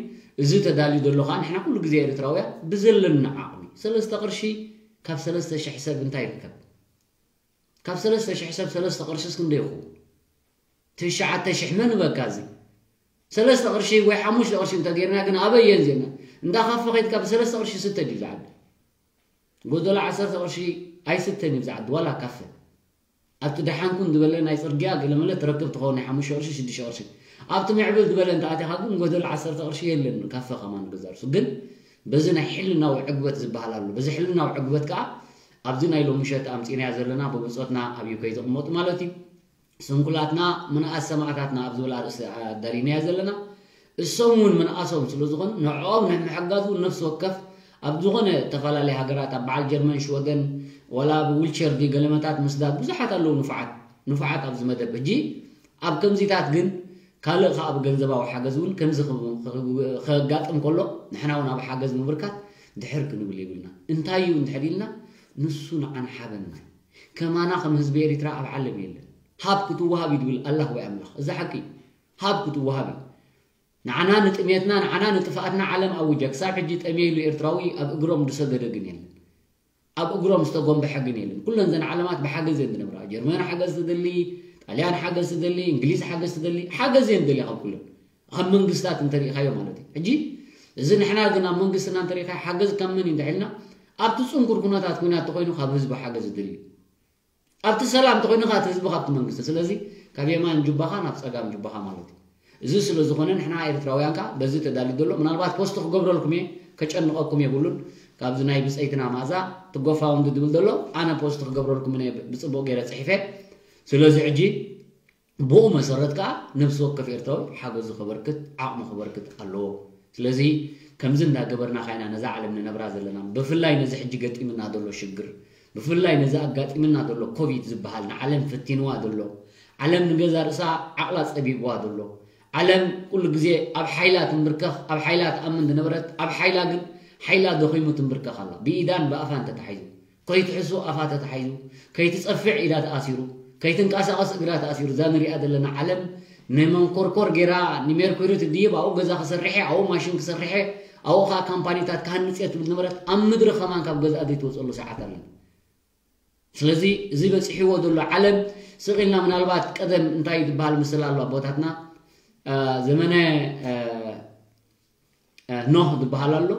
እዚ ተዳልዩ ዘሎ ከዓ ንሕና ኩሉ ግዜ ኤርትራውያ ብዘለና ዓቕሚ ሰለስተ ቅርሺ ካብ ሰለስተ ሽሕ ሰብ እንታይ ይርከብ ካብ ሰለስተ ሽሕ ሰብ ሰለስተ ቅርሽስ ክንደይ ይኸውን ትሽዓተ ሽሕ መን በካ እዚ ሰለስተ ቅርሺ ወይ ሓሙሽተ ቅርሺ እንተገይርና ግን ኣበየን ዜና እንዳ ካፈ ከይድካ ብሰለስተ ቅርሺ ስተ ድዩ ዝዓቢ ጎደሎ ዓሰርተ ቅርሺ ኣይስተን እዩ ዝዓቢ ዋላ ካፈ ኣብቲ ደሓንኩን ዝበለ ናይ ፅርግያ ገለመለ ትረክብ ትኸውን ናይ ሓሙሽተ ቅርሺ ሽዱሽተ ቅርሺ ኣብቲ ምዕብል ዝበለ እንተኣቲኻ ግን ጎደሎ ዓሰርተ ቅርሺ የለን ካፈ ከማን ገዛርሱ ግን በዚ ናይ ሕልናዊ ዕግበት ዝበሃል ኣሎ በዚ ሕልናዊ ዕግበት ከዓ ኣብዚ ናይ ሎሚ ምሸት ኣምፂናያ ዘለና ብብፆትና ኣብ ዩከይ ዝቕመጡ ማለት እዩ ስንኩላትና ምንኣስ ሰማእታትና ኣብ ዝብል ኣርእስቲ ኣዳሊናያ ዘለና እሶም እውን ምንኣሶም ስለ ዝኾኑ ንዕኦም ናይ ምሕጋዝ እውን ነፍሲ ወከፍ ኣብ ዝኾነ ዝተፈላለየ ሃገራት ኣብ በዓል ጀርመን ሽወደን ወላ ኣብ ዊልቸር ድዩ ገለመታት ምስዳድ ብዙሓት ኣለዉ ንፉዓት ንፉዓት ኣብዚ መደብ ሕጂ ኣብ ከምዚታት ግን ካልእ ከዓ ብገንዘባዊ ሓገዝ እውን ከምዚ ከጋጥም ከሎ ንሕና እውን ኣብ ሓገዝ ምብርካት ድሕር ክንብል የብልና እንታይ እዩ እንድሕር ኢልና ንሱ ንዓና ሓበና እዩ ከማና ከም ህዝቢ ኤሪትራ ኣብ ዓለም የለን ሃብ ክትወሃብ እዩ ድብል ኣላህ ወይ ኣምላኽ እዚ ሓቂ እዩ ሃብ ክትወሃብ እዩ ንዓና ንጥሜትና ንዓና ንጥፍኣትና ዓለም ኣውጃ ክሳብ ሕጂ ጠሜ ኢሉ ኤርትራዊ ኣብ እግሮም ዝሰገደ ግን የለን ኣብ እግሮም ዝተጎንበሐ ግን የለን ኩለን ዘን ዓለማት ብሓገዝ እየን ዝነብራ ጀርመን ሓገዝ ትደሊ ጣልያን ሓገዝ ትደሊ እንግሊዝ ሓገዝ ትደሊ ሓገዝ እየን ደሊ ካብ ኩለን ካብ መንግስታት እንተሪኢኻዮ ማለት እዩ ሕጂ እዚ ንሕና ግን ኣብ መንግስትና እንተሪኢካ ሓገዝ ካብ መን እዩ እንድሕልና ኣብቲ ፅንኩር ኩነታት ኩናት ተኮይኑ ካብ ህዝቢ ሓገዝ ዝደሊ እዩ ኣብቲ ሰላም ተኮይኑ እቲ ህዝቢ ካብቲ መንግስቲ ስለዚ ካብ የማን ጁባኻ ናብ ፀጋም ጁባኻ ማለት እዩ እዚ ስለ ዝኾነ ንሕና ኤርትራውያን ከዓ በዚ ተዳልዩ ዘሎ ምናልባት ፖስት ክገብረልኩም እየ ከጨንቐኩም የብሉን ካብዚ ናይ ብፀይትና ማእዛ ትጎፋውንዲ ድብል ዘሎ ኣነ ፖስት ክገብረልኩም እየ ብፅቡቅ ገይረ ፅሒፈ ስለዚ ሕጂ ብኡ መሰረት ከዓ ነብሲ ወከፍ ኤርትራዊ ሓገዙ ከበርክት ዓቕሙ ከበርክት ኣለዎ። ስለዚ ከምዚ እንዳገበርና ካይና ነዛ ዓለም ንነብራ ዘለና፣ ብፍላይ ነዚ ሕጂ ገጢምና ዘሎ ሽግር፣ ብፍላይ ነዚ ኣጋጢምና ዘሎ ኮቪድ ዝበሃል ንዓለም ፈቲንዋ ዘሎ፣ ዓለም ንገዛ ርእሳ ዓቕላ ጸቢብዋ ዘሎ፣ ዓለም ኩሉ ግዜ ኣብ ሓይላ ትንብርከኽ፣ ኣብ ሓይላ ትኣምን ዝነበረት፣ ኣብ ሓይላ ግን ሓይላ ደኺሙ ትንብርከኽ ኣላ። ብኢዳን ብኣፋን ተታሒዙ፣ ከይትሕሱ ኣፋ ተታሒዙ፣ ከይትጸፍዕ ኢዳ ተኣሲሩ፣ ከይትንቀሳቐስ እግራ ተኣሲሩ፣ እዛ ንሪኣ ዘለና ዓለም ንመንኮርኮር ጌራ ንሜርኩሪ ትድይብ፣ ኣብኡ ገዛ ክሰርሕ እየ፣ ኣብኡ ማሽን ክሰርሕ እየ፣ ኣብኡ ኸዓ ካምፓኒታት ክሃንጽ እየ ትብል ነበረት፣ ኣብ ምድሪ ከማን ካብ ገዝኣ ዘይትወፅኣሉ ሰዓት ኣለና። ስለዚ እዚ በፂሕዎ ዘሎ ዓለም ስቕ ኢልና ምናልባት ቀደም እንታይ ዝበሃል ምስል ኣሎ ኣቦታትና፣ አ፣ ዘመነ፣ አ፣ አ፣ ኖህ ዝበሃል ኣሎ።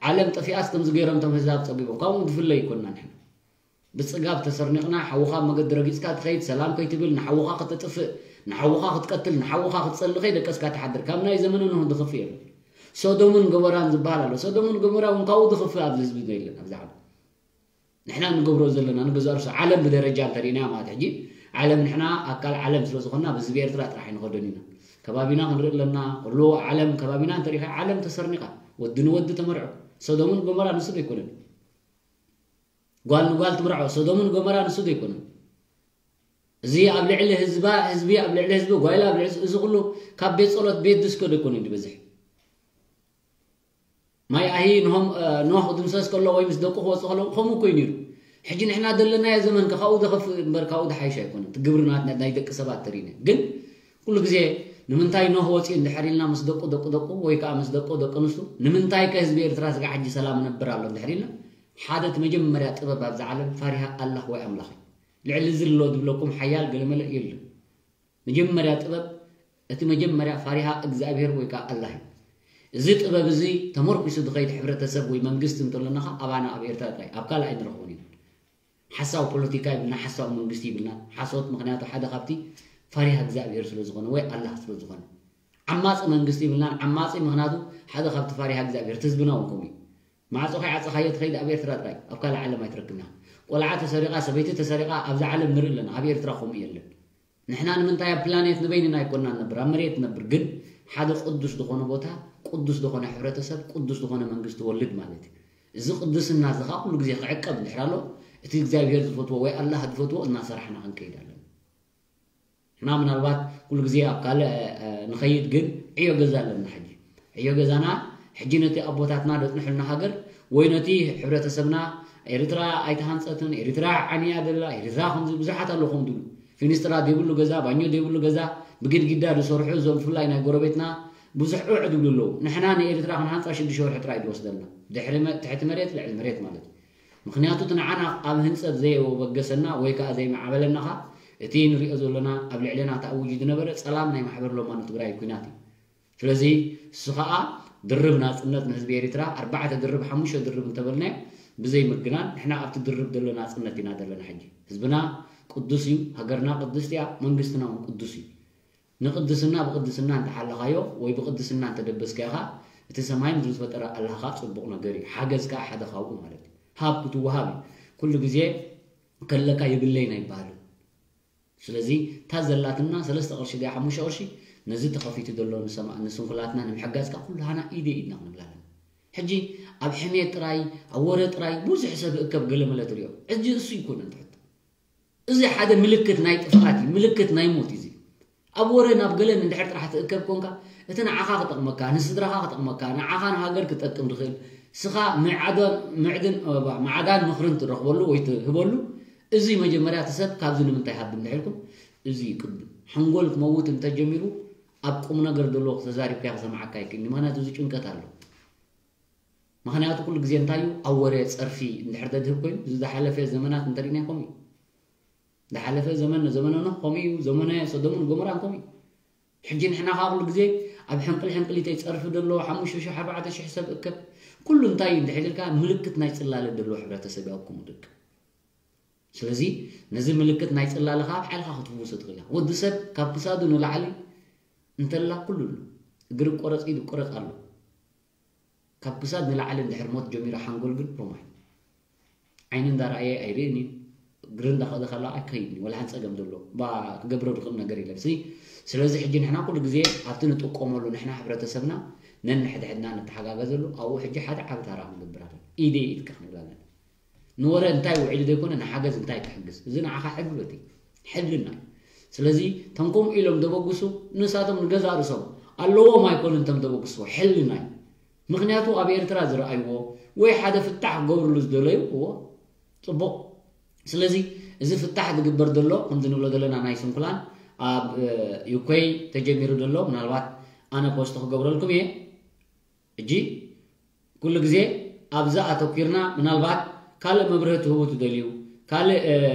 ዓለም ጠፊኣስ ከምዚ ገይሮም እቶም ህዛብ ፀጊቦም። ካብኡ ዝፍለ ይኮንና ንሕና። ብፅጋብ ተሰርኒቕና፣ ሓውኻ ኣብ መገዲ ረጊፅካ ትኸይድ፣ ሰላም ከይትብል፣ ንሓውኻ ክትጥፍእ፣ ንሓውኻ ክትቀትል፣ ንሓውኻ ክትፀልእ ከይደቀስካ ትሓድር። ካብ ናይ ዘመነ ኖህ ዝኽፍእ የለን። ሶዶምን ገሞራን ዝበሃል ኣሎ። ሶዶምን ገሞራ እውን ካብኡ ዝኽፍእ ኣብዚ ህዝቢ የለን፣ ኣብዚ ዓለም። ንሕና ንገብሮ ዘለና ንገዛእ ርእሱ ዓለም ብደረጃ እንተሪእናያ ማለት ሕጂ ዓለም ንሕና ኣካል ዓለም ስለ ዝኾንና ብህዝቢ ኤርትራ ጥራሕ ኣይንኸዶን ኢና። ከባቢና ክንርኢ ኣለና። ኩሉ ዓለም ከባቢና እንተሪእኻ ዓለም ተሰርኒቓ። ወዲ ንወዲ ተመርዖ። ሶዶምን ገሞራ ንሱ ዶ ኣይኮነን? ጓል ንጓል ትምርዖ። ሶዶምን ገሞራ ንሱ ዶ ኣይኮነን? እዚ ኣብ ልዕሊ ህዝባ፣ ህዝቢ ኣብ ልዕሊ ህዝቢ፣ ጓይላ ኣብ ልዕሊ፣ እዚ ኩሉ ካብ ቤት ጸሎት ቤት ድስኮ ዶ ኣይኮነን ዝበዝሕ? ማይ ኣሂ ኖሆም፣ እ፣ ኖህ ክድምሰስ ከሎ ወይ ምስ ደቁ ክወጽእ ከሎ ከምኡ እኮ እዩ ነይሩ። ሕጂ ንሕና ዘለናዮ ዘመን ከ ካብኡ ዝኸፍእ እምበር ካብኡ ዝሓይሽ ኣይኮነን። እቲ ግብሪ ናትና ናይ ደቂ ሰባት ተሪነ። ግን ኩሉ ግዜ ንምንታይ ኖህ ወፂኡ እንድሕር ኢልና ምስ ደቁ፣ ደቁ፣ ደቁ ወይ ከዓ ምስ ደቁ፣ ደቂ ኣንስትዮ ንምንታይ ከ ህዝቢ ኤርትራ ስጋዕ ሕጂ ሰላም ነብር ኣሎ እንድሕር ኢልና ሓደ እቲ መጀመርያ ጥበብ ኣብዛ ዓለም ፋሪሃ ኣላህ ወይ ኣምላኽ እዩ። ልዕሊ እዚ ኣሎ ዝብለኩም ሓያል ገለመለ የለን። መጀመርያ ጥበብ፣ እቲ መጀመርያ ፋሪሃ እግዚኣብሔር ወይ ከዓ ኣላህ እዩ። እዚ ጥበብ እዚ ተመርኩሱ ዝኸይድ ሕብረተሰብ ወይ መንግስቲ እንተሎና ኸዓ ኣባና ኣብ ኤርትራ ጥራይ፣ ኣብ ካልእ ኣይንረኽቦን ኢና። ሓሳዊ ፖለቲካ ይብልና፣ ሓሳዊ መንግስቲ ይብልና፣ ሓሶት፣ ምኽንያቱ ሓደ ካብቲ ፋሪሃ እግዚኣብሔር ስለ ዝኾነ ወይ ኣላህ ስለ ዝኾነ። ዓማጺ መንግስቲ ይብልና፣ ዓማጺ ምኽንያቱ ሓደ ካብቲ ፋሪሃ እግዚኣብሔር፣ እቲ ህዝብና እውን ከምኡ እዩ። ማዕጾ ከይዓጸኻዮ ትኸይድ ኣብ ኤርትራ ጥራይ፣ ኣብ ካልእ ዓለም ኣይትረክብና። ቆልዓ ተሰሪቓ፣ ሰበይቲ ተሰሪቓ ኣብዛ ዓለም ንርኢ ኣለና፣ ኣብ ኤርትራ ከምኡ የለን። ንሕና ንምንታይ ኣብ ፕላኔት ንበይንና ኣይኮንና ንነብር፣ ኣብ መሬት ንነብር፣ ግን ሓደ ቅዱስ ዝኾነ ቦታ፣ ቅዱስ ዝኾነ ሕብረተሰብ፣ ቅዱስ ዝኾነ መንግስቲ ትወልድ ማለት እዩ። እዚ ቅድስና እዚ ኸዓ ኩሉ ግዜ ክዕቀብ እንድሕር ኣሎ፣ እቲ እግዚኣብሄር ዝፈትዎ ወይ ኣላህ ዝፈትዎ እናሰራሕና ክንከይድ ኣለና። ንሕና ምናልባት ኩሉ ግዜ ኣብ ካልእ፣ እ፣ ንኸይድ፣ ግን ዕዮ ገዛ ኣለና ሕጂ። ዕዮ ገዛና ሕጂ ነቲ ኣቦታትና ዘጽንሑልና ሃገር ወይ ነቲ ሕብረተሰብና ኤርትራ ኣይተሃንጸትን፣ ኤርትራ ዓንያ ደላ፣ ኤርትራ ከምዚ ብዙሓት ኣለዉ ከም ዝብሉ። ፊኒስትራ ዘይብሉ ገዛ፣ ባኞ ዘይብሉ ገዛ፣ ብግድግዳ ዝሰርሑ እዞም ብፍላይ ናይ ጎረቤትና ብዙሕ ዑዕ ዝብሉ ኣለዉ። ንሕና ንኤርትራ ክንሃንጻ ሽዱሽተ ወርሒ ጥራይ ዝወስደልና። ድሕሪ መ-፣ ትሕቲ መሬት፣ ልዕሊ መሬት ማለት እዩ። ምኽንያቱ እቲ ንዓና ኣብ ህንጸት ዘየወገሰና ወይ ከኣ ዘይመዓበለና ኸኣ እቲ ንሪኦ ዘለና ኣብ ልዕሌና ተኣዊጁ ዝነበረ ጸላም ናይ ማሕበር ለማኖ ትግራይ ኲናት እዩ። ስለዚ እሱ ኸኣ ድርብ ናጽነት ንህዝቢ ኤርትራ፣ ኣርባዕተ ድርብ፣ ሓሙሽተ ድርብ እንተበልናዮ ብዘይ ምግናን ንሕና ኣብቲ ድርብ ዘሎ ናጽነት ኢና ዘለና ሕጂ። ህዝብና ቅዱስ እዩ፣ ሃገርና ቅድስቲ እያ፣ መንግስትና እውን ቅዱስ እዩ። ንቅድስና ብቅድስና እንተሓለኻዮ ወይ ብቅድስና እንተደበስካዮ ኸኣ እቲ ሰማይ ምድሪ ዝፈጠረ ኣላህ ኸኣ ጽቡቕ ነገር እዩ። ሓገዝ ከኣ ሓደ ካብኡ ማለት እዩ። ሃብ ክትወሃብ እዩ። ኩሉ ግዜ ከለካ የብለይን ኣይበሃልን። ስለዚ እታ ዘላትና ሰለስተ ቅርሺ ድያ ሓሙሽተ ቅርሺ ነዚ ተኸፊቱ ዘሎ ንሰማ-፣ ንስንኩላትና ንምሕጋዝ ከኣ ኩላህና ኢደ ኢድና ክንብል ኣለና። ሕጂ ኣብ ሕሜት ጥራይ ኣብ ወረ ጥራይ ብዙሕ ሰብ ይእከብ ገለመለ ትሪኦ። ሕጂ እሱ ይኮነን ትሕቶ። እዚ ሓደ ምልክት ናይ ጥፍኣት እዩ፣ ምልክት ናይ ሞት እዩ እዚ። ኣብ ወረ ናብ ገለን እንድሕር ጥራሕ ትእከብ ኮንካ፣ እቲ ንዓኻ ክጠቕመካ፣ ንስድራኻ ክጠቕመካ፣ ንዓኻ ንሃገር ክጠቅም ዝኽእል፣ ስኻ ምዕዳን፣ ምዕድን፣ እ፣ ማዕዳን ምኽርን ትረኽበሉ ወይ ትህበሉ፣ እዚ መጀመርያ እቲ ሰብ ካብዚ ንምንታይ ሃብ እንድሕር ኢልኩም፣ እዚ እዩ ቅድም። ሓንጎል ክመውት እንተጀሚሩ፣ ኣብ ቁም ነገር ዘለዎ ተዛሪብካዮ ክሰምዓካ ኣይክእልን እዩ፣ ምኽንያቱ እዚ ጭንቀት ኣሎ። ምኽንያቱ ኩሉ ግዜ እንታይ እዩ? ኣብ ወረ ጸርፊ እንድሕር ተድህብ ኮይኑ፣ እዚ ዝሓለፈ ዘመናት እንተሪእናዮ ከምኡ እዩ። ዝሓለፈ ዘመን፣ ዘመነ ኖህ ከምኡ እዩ፣ ዘመነ ሶዶምን ጎሞራን ከምኡ እዩ። ሕጂ ንሕና ከኣ ኩሉ ግዜ ኣብ ሕንቅል ሕንቅሊተይ ጸርፊ ዘሎ፣ ሓሙሽተ ሽሕ ኣርባዕተ ሽሕ ሰብ እከብ። ኩሉ እንታይ እዩ እንድሕር ኢልካ፣ ምልክት ናይ ጽላለ ዘለዎ ሕብረተሰብ እዩ ኣብ ከምኡ ደቂ። ስለዚ ነዚ ምልክት ናይ ጽላለ ከኣ ኣብ ሓይልኻ ክትፍውሶ ትኽእል ኢኻ። ወዲ ሰብ ካብ ክሳዱ ንላዕሊ እንተላ ኩሉ ኣሎ። እግሪ ቆረጽ፣ ኢድ ቆረጽ ኣሎ። ካብ ክሳድ ንላዕሊ እንድሕር ሞት ጀሚሩ ሓንጎል ግን ሮማይ። ዓይኒ እንዳረኣየ ኣይርእን እዩ። ግሪ እንዳኸደ ከላ ኣይከይድን እዩ፣ ወላ ሓንቲ ጸገም ዘሎ ባ ክገብሮ ዝኽእል ነገር የለን። ሲ ስለዚ ሕጂ ንሕና ኩሉ ግዜ ኣብቲ ንጥቀመሉ ንሕና ሕብረተሰብና ነንሕድሕድና ንተሓጋገዘሉ ኣብኡ ሕጂ ሓደ ዓቢ ታራ ክንገብር ኣለና። ኢደይ ኢድካ ክንብል ኣለና። ንወረ እንታይ ውዒሉ ዘይኮነ ንሓገዝ እንታይ ክሕግዝ፣ እዚ ንዓኻ ሕግበት እዩ፣ ሕልልና እዩ። ስለዚ እቶም ከምኡ ኢሎም ዘበግሱ ንሳቶም ንገዛ ርእሶም ኣለዎም ኣይኮኑን እቶም ዘበግስዎ፣ ሕልና እዩ። ምክንያቱ ኣብ ኤርትራ ዝረኣይዎ ወይ ሓደ ፍታሕ ክገብርሉ ዝደለዩ እዎ ጽቡቕ። ስለዚ እዚ ፍታሕ ዝግበር ዘሎ ከምዚ ንብሎ ዘለና ናይ ስንኩላን ኣብ ዩኮይ ተጀሚሩ ዘሎ ምናልባት ኣነ ፖስት ክገብረልኩም እየ። እጂ ኩሉ ግዜ ኣብዚ ኣተኪርና ምናልባት ካልእ መብርሂ ትህቡ ትደልዩ ካልእ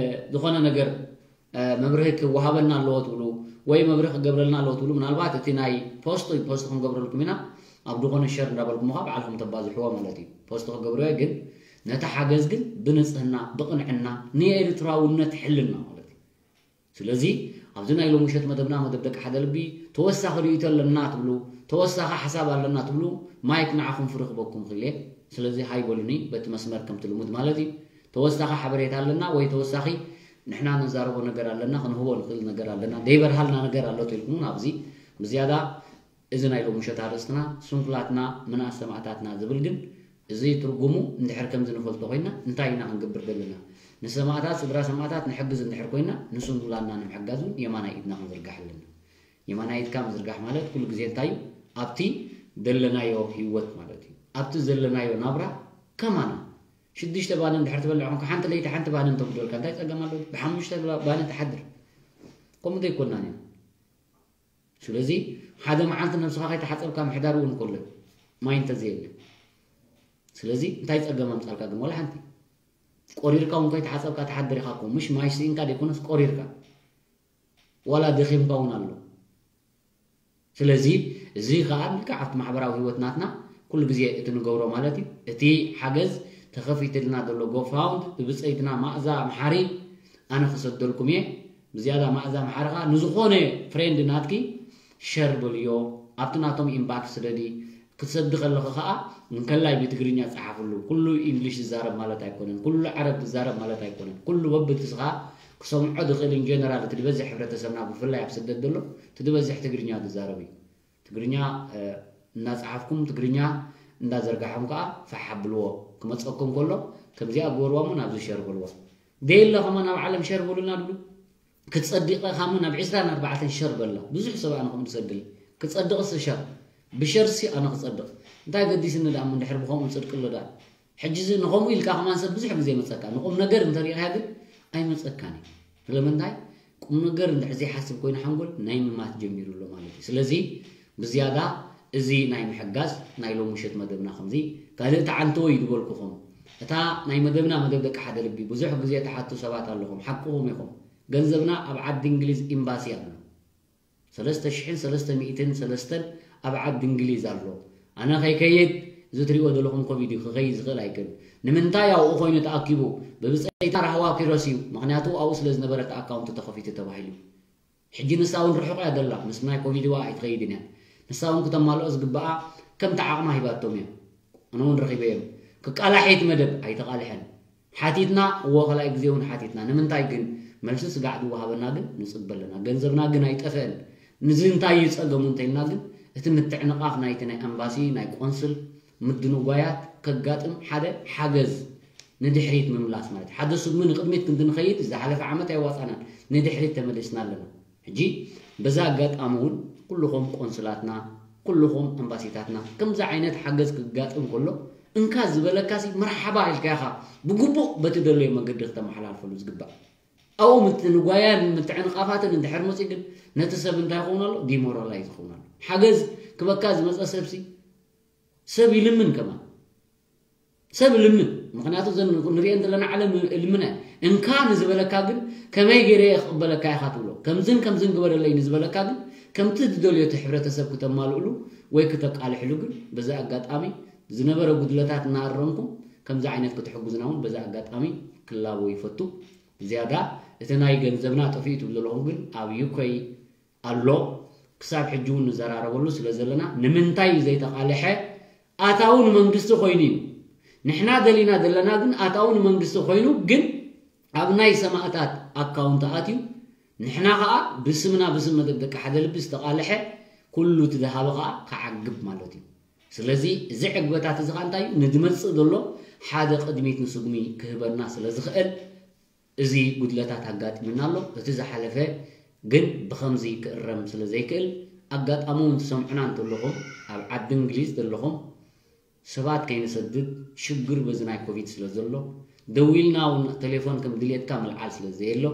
ዝኾነ ነገር መብርሂ ክወሃበና ኣለዎ ትብሉ ወይ መብርሂ ክገብረልና ኣለዎ ትብሉ ምናልባት እቲ ናይ ፖስት ፖስት ክንገብረልኩም ኢና። ኣብ ዝኾነ ሸር እንዳበልኩም ካ ባዕልኩም ተባዝሕዎ ማለት እዩ። ፖስት ክገብርዮ ግን ነቲ ሓገዝ ግን ብንጽህና ብቕንዕና ንኤርትራውነት ሕልና ማለት እዩ። ስለዚ ኣብዚ ናይ ሎምሸት መደብና መደብ ደቂ ሓደ ልቢ ተወሳኺ ርእይቶ ኣለና ትብሉ ተወሳኺ ሓሳብ ኣለና ትብሉ ማይክ ንዓኹም ፍርኽበኩም ክእል እየ። ስለዚ ሃይ በሉኒ በቲ መስመር ከምቲ ልሙድ ማለት እዩ። ተወሳኺ ሓበሬታ ኣለና ወይ ተወሳኺ ንሕና ንዛረቦ ነገር ኣለና ክንህቦ ንኽእል ነገር ኣለና ደይበርሃልና ነገር ኣሎ ትልኩምን ኣብዚ ብዝያዳ እዚ ናይ ሎምሸት ኣርእስትና ስንኩላትና ምንኣስ ሰማእታትና ዝብል ግን እዚ ትርጉሙ እንድሕር ከምዚ ንፈልጦ ኮይና እንታይ ኢና ክንገብር ዘለና? ንሰማእታት ስድራ ሰማእታት ንሕግዝ እንድሕር ኮይና ንስንኩላትና ንምሕጋዝ እውን የማናይ ኢድና ክንዝርጋሕ ኣለና። የማናይ ኢድካ ምዝርጋሕ ማለት ኩሉ ግዜ እንታይ እዩ? ኣብቲ ዘለናዮ ህይወት ማለት እዩ። ኣብቲ ዘለናዮ ናብራ ከማና ሽዱሽተ ባኒ እንድሕር ትበልዕ ኮንካ ሓንቲ ለይቲ ሓንቲ ባኒ እንተጉደልካ እንታይ ጸገም ኣሎ? ብሓሙሽተ ባኒ ትሓድር። ከምኡ ዘይኮናን እዩ። ስለዚ ሓደ መዓልቲ ነብስኻ ከይተሓፀብካ ምሕዳር እውን ከሎ ማይ እንተዘየለ ስለዚ እንታይ ፀገም ኣምፃልካ ግን ወላ ሓንቲ ቆሪርካ እውን ከይተሓፀብካ ትሓድር ኢኻ እኮ ምሽ ማይ ስኢንካ ዘይኮነስ ቆሪርካ ዋላ ደኺምካ እውን ኣሎ ስለዚ እዚ ከዓ ልክዕ ኣብቲ ማሕበራዊ ህይወት ናትና ኩሉ ግዜ እቲ ንገብሮ ማለት እዩ እቲ ሓገዝ ተኸፊትልና ዘሎ ጎፋውንድ ብብፀይትና ማእዛ መሓሪ ኣነ ክሰደልኩም እየ ብዝያዳ ማእዛ መሓሪ ከዓ ንዝኾነ ፍሬንድ ናትኪ ሸር በልዮ ኣብቲ ናቶም ኢንባክስ ስደዲ ክትሰዲ ከለኺ ከዓ እንከላይ ብትግርኛ ፀሓፍሉ ኩሉ ኢንግሊሽ ዝዛረብ ማለት ኣይኮነን ኩሉ ዓረብ ዝዛረብ ማለት ኣይኮነን ኩሉ በብትስኻ ክሰምዖ ዝኽእል ኢንጀነራል እቲ ዝበዝሕ ሕብረተሰብና ብፍላይ ኣብ ስደት ዘሎ እቲ ዝበዝሕ ትግርኛ ዝዛረብ እዩ ትግርኛ እናፀሓፍኩም ትግርኛ እንዳዘርጋሕኩም ከዓ ፋሕ ኣብልዎ ክመፀኩም ከሎ ከምዚኣ ግበርዋ እሞ ናብዚ ሸር በልዋ ደየለ ከማን ኣብ ዓለም ሸር በሉና ድብሉ ክትፀድቕ ኢኻ እሞ ናብ ዕስራን ኣርባዕተን ሸር በላ ብዙሕ ሰብ ኣነ ከምኡ ዝሰድል ክፀድቕስ ሸር ብሸርሲ ኣነ ክፀድቕ እንታይ ገዲስኒ ደኣ እሞ እንድሕር ብኸምኡ ፅድቂ ኣሎ ደኣ ሕጂ እዚ ንኸምኡ ኢልካ ከማን ሰብ ብዙሕ ግዜ ይመፀካ ንቁም ነገር እንተሪኢኻያ ግን ኣይመፀካን እዩ ስለምንታይ ቁም ነገር እንድሕር ዘይሓስብ ኮይኑ ሓንጎል ናይ ምማት ጀሚሩ ኣሎ ማለት እዩ ስለዚ ብዝያዳ እዚ ናይ ምሕጋዝ ናይ ሎሚ ምሸት መደብና ከምዚ ካልእ ተዓንቶ እዩ ዝበልኩኹም እታ ናይ መደብና መደብ ደቂ ሓደ ልቢ ብዙሕ ግዜ ተሓቱ ሰባት ኣለኹም ሓቅኹም ኢኹም ገንዘብና ኣብ ዓዲ እንግሊዝ ኢምባሲ ኣሎ ሰለስተ ሽሕን ሰለስተ ሚእትን ሰለስተን ኣብ ዓዲ እንግሊዝ ኣሎ ኣነ ከይከይድ እዚ ትሪእዎ ዘለኹም ኮቪድ እዩ ክኸይድ ዝኽእል ኣይክእል ንምንታይ ኣብኡ ኮይኑ ተኣኪቡ ብብፀይታ ራህዋ ኪሮስ እዩ ምክንያቱ ኣብኡ ስለ ዝነበረ እቲ ኣካውንት ተኸፊቱ ተባሂሉ ሕጂ ንሳ እውን ርሑቕ እያ ዘላ ምስ ናይ ኮቪድዋ ኣይትኸይድን እያ ንሳ እውን ክተማልኦ ዝግበኣ ከምቲ ዓቕማ ሂባቶም እያ ኣነ እውን ረኺበዮም ክቃላሕ እቲ መደብ ኣይተቓልሐን ሓቲትና እዎ ካልኣይ ግዜ እውን ሓቲትና ንምንታይ ግን መልሲ ስጋዕ ዝወሃበና ግን ንፅበ ኣለና ገንዘብና ግን ኣይጠፍአን ንዚ እንታይ እዩ ፀገሙ እንተኢልና ግን እቲ ምትዕንቓፍ ናይቲ ናይ ኣምባሲ ናይ ቆንስል ምድንጓያት ከጋጥም ሓደ ሓገዝ ንድሕሪት ምምላስ ማለት ሓደ ስጉሚ ንቅድሚት ክንዲ ንኸይድ ዝሓለፈ ዓመት ኣይዋፃናን ንድሕሪት ተመሊስና ኣለና ሕጂ በዛ ኣጋጣሚ እውን ኩልኹም ቆንስላትና ኩልኹም ኣምባሲታትና ከምዚ ዓይነት ሓገዝ ክጋጥም ከሎ እንካ ዝበለካሲ መርሓባ ኢልካ ኢኻ ብግቡእ በቲ ደለዮ መገዲ ክተመሓላልፈሉ ዝግባእ ኣብኡ ምትንጓያን ምትዕንቓፋትን እንድሕር መፂ ግን ነቲ ሰብ እንታይ ይኸውን ኣሎ ዲሞራላይ ዝኸውን ኣሎ ሓገዝ ክበካ ዝመፀ ሰብሲ ሰብ ይልምን ከማን ሰብ ልምን ምክንያቱ ዘን ንሪአን ዘለና ዓለም እልምነ እንካ ንዝበለካ ግን ከመይ ገይረ ክቕበለካ ኢኻ ትብሎ ከምዝን ከምዝን ግበረለይ ንዝበለካ ግን ከምቲ ዝደልዮ እቲ ሕብረተሰብ ክተማልእሉ ወይ ክተቃልሕሉ ግን በዚ ኣጋጣሚ ዝነበረ ጉድለታት እናኣረምኩም ከምዚ ዓይነት ክትሕግዙና እውን በዚ ኣጋጣሚ ክላቦ ይፈቱ ዝያዳ እቲ ናይ ገንዘብና ጠፊኡ ትብሉ ዘለኹም ግን ኣብ ዩኮይ ኣሎ ክሳብ ሕጂ እውን ንዘራረበሉ ስለ ዘለና ንምንታይ እዩ ዘይተቓልሐ ኣታዊ ንመንግስቲ ኮይኑ እዩ ንሕና ደሊና ዘለና ግን ኣታዊ ንመንግስቲ ኮይኑ ግን ኣብ ናይ ሰማእታት ኣካውንት ኣትዩ፣ ንሕና ኸዓ ብስምና ብስም መደብ ደቂ ሓደ ልቢ ዝተቓልሐ ኩሉ እቲ ዝሃበ ኸዓ ክዓግብ ማለት እዩ። ስለዚ እዚ ዕግበታት እዚ ኸዓ እንታይ እዩ? ንዝመጽእ ዘሎ ሓደ ቅድሚት ንስጉሚ ክህበና ስለ ዝኽእል እዚ ጉድለታት ኣጋጢምና ኣሎ። እቲ ዝሓለፈ ግን ብኸምዚ ክእረም ስለ ዘይክእል ኣጋጣሚ እውን ትሰምዑና እንተለኹም ኣብ ዓዲ እንግሊዝ ዘለኹም ሰባት ከይንሰድድ ሽግር በዚ ናይ ኮቪድ ስለ ዘሎ ደዊልና እውን ቴሌፎን ከም ድልየትካ ምልዓል ስለ ዘየሎ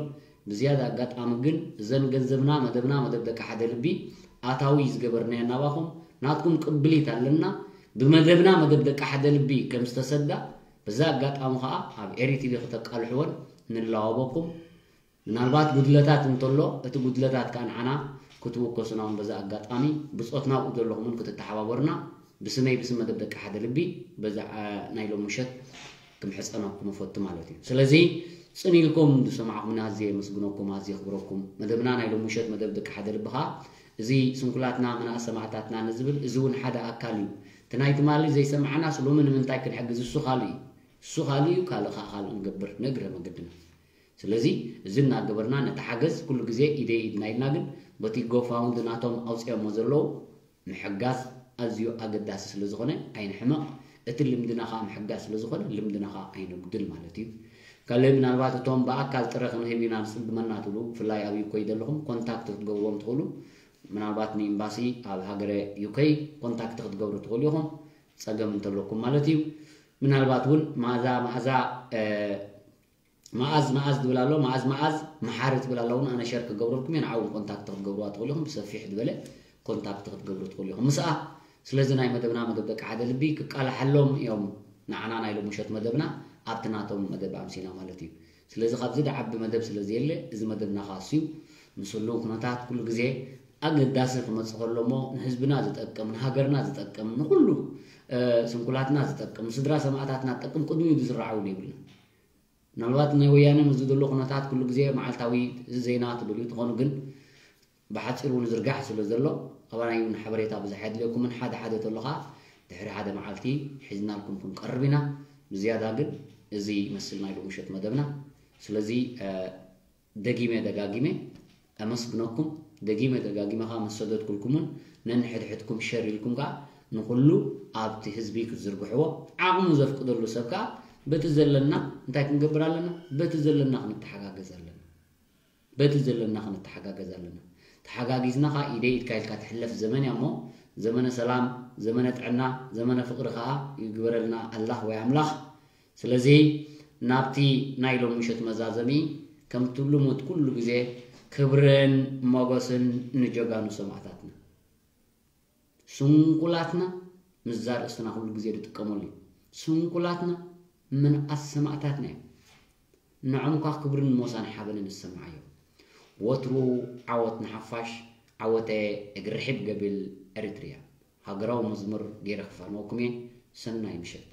ብዝያዳ ኣጋጣሚ ግን እዘን ገንዘብና መደብና መደብ ደቂ ሓደ ልቢ ኣታዊ ዝገበርናዮ ናባኹም ናትኩም ቅብሊት ኣለና። ብመደብና መደብ ደቂ ሓደ ልቢ ከም ዝተሰዳ በዛ ኣጋጣሚ ከዓ ኣብ ኤሪ ቲቪ ክተቃልሕወን ንላወበኩም። ምናልባት ጉድለታት እንተሎ እቲ ጉድለታት ከዓ ንዓና ክትውከሱና እውን በዛ ኣጋጣሚ ብፆት ናብኡ ዘለኹም እውን ክትተሓባበሩና ብስመይ ብስም መደብ ደቂ ሓደ ልቢ በዛ ናይ ሎም ምሸት ክምሕፀነኩም እፈቱ ማለት እዩ። ስለዚ ፅን ኢልኩም ዝሰማዕኹምና ኣዝየ የመስግነኩም፣ ኣዝየ የኽብረኩም። መደብና ናይ ሎም ምሸት መደብ ደቂ ሓደ ልቢ ከዓ እዚ ስንኩላትና መናእሰ ሰማእታትና ንዝብል እዚ እውን ሓደ ኣካል እዩ። እቲ ናይ ትማሊ ዘይሰማዕናስ ሎሚ ንምንታይ ክንሕግዝ? እሱ ካልእ እዩ፣ እሱ ካልእ እዩ፣ ካልእ ከዓ ካልእ ንገብር ንእግረ መገድና። ስለዚ እዚ እናገበርና ነተሓገዝ ኩሉ ግዜ ኢደይ ኢድና ኢልና ግን በቲ ጎፋውንድ ናቶም ኣውፅኦሞ ዘለዉ ምሕጋዝ ኣዝዩ ኣገዳሲ ስለ ዝኾነ ኣይንሕመቕ። እቲ ልምድና ከዓ ምሕጋዝ ስለ ዝኾነ ልምድና ከዓ ኣይነጉድል ማለት እዩ። ካልእ ምናልባት እቶም ብኣካል ጥረ ክንህብ ኢና ንፅግመና ትብሉ ብፍላይ ኣብ ዩኮይ ዘለኹም ኮንታክት ክትገብርዎም ትኽእሉ። ምናልባት ንኤምባሲ ኣብ ሃገረ ዩኮይ ኮንታክት ክትገብሩ ትኽእሉ ኢኹም ፀገም እንተለኩም ማለት እዩ። ምናልባት እውን መኣዛ መኣዛ መኣዝ መኣዝ ትብል ኣሎ መኣዝ መኣዝ መሓሪ ትብል ኣላ እውን ኣነ ሸር ክገብረልኩም እየ ንዓውን ኮንታክት ክትገብርዋ ትኽእሉ ኢኹም ብሰፊሕ ዝበለ ኮንታክት ክትገብሩ ትኽእሉ ኢኹም ምስኣ። ስለዚ ናይ መደብና መደብ ደቂ ሓደ ልቢ ክቃላሓሎም እዮም ንዓና ናይ ሎምሸት መደብና ኣብቲ ናቶም መደብ ኣምሲና ማለት እዩ። ስለዚ ካብዚ ድዓቢ መደብ ስለዘየለ እዚ መደብና ካስዩ ምስ ህልው ኩነታት ኩሉ ግዜ ኣገዳሲ ክመፅእ ከሎ እሞ ንህዝብና ዝጠቅም ንሃገርና ዝጠቅም ንኩሉ ስንኩላትና ዝጠቅም ንስድራ ሰማእታትና ዝጠቅም ቅድሚኡ ዝስራዕ እውን የብልና። ምናልባት ናይ ወያነ ምስ ዘሎ ኩነታት ኩሉ ግዜ መዓልታዊ እዚ ዜና ትደልዩ ትኾኑ ግን ብሓፂሩ ንዝርጋሕ ስለ ዘሎ ኣባናይ እውን ሓበሬታ ብዙሕ የድልየኩምን ሓደ ሓደ ተሎ ከዓ ድሕሪ ሓደ መዓልቲ ሒዝናልኩም ክንቀርብ ኢና። ብዝያዳ ግን እዚ ይመስል ናይ ሎምሸት መደብና። ስለዚ ደጊመ ደጋጊመ ኣመስግነኩም። ደጊመ ደጋጊመ ከዓ ምስ ሰደድኩልኩምን ነንሕድሕድኩም ሸር ኢልኩም ከዓ ንኩሉ ኣብቲ ህዝቢ ክትዝርግሕዎ ዓቕሙ ዘፍቅደሉ ሰብ ከዓ በቲ ዘለና እንታይ ክንገብር ኣለና? በቲ ዘለና ክንተሓጋገዝ ኣለና። በቲ ዘለና ክንተሓጋገዝ ኣለና። ተሓጋጊዝና ከዓ ኢደይ ኢድካ ኢልካ ትሕለፍ ዘመን እያ እሞ ዘመነ ሰላም፣ ዘመነ ጥዕና፣ ዘመነ ፍቅሪ ከዓ ይግበረልና ኣላህ ወይ ኣምላኽ። ስለዚ ናብቲ ናይ ሎም ምሸት መዛዘሚ ከምቲ ልሙድ ኩሉ ግዜ ክብርን ሞገስን ንጀጋኑ ሰማእታትና። ስንኩላትና ምስዛ ርእስትና ኩሉ ግዜ ዝጥቀመሉ እዩ። ስንኩላትና ምንኣስ ሰማእታትና እዮም። ንዖም ኳ ክብርን ሞሳን ሓበንን ዝሰማዓዮ። ወትሩ ዓወት ንሓፋሽ፣ ዓወተ እግሪ ርሒብ ገብል ኤሪትርያ። ሃገራዊ መዝሙር ገይረ ክፋንወኩም እየ። ሰናይ ምሸት።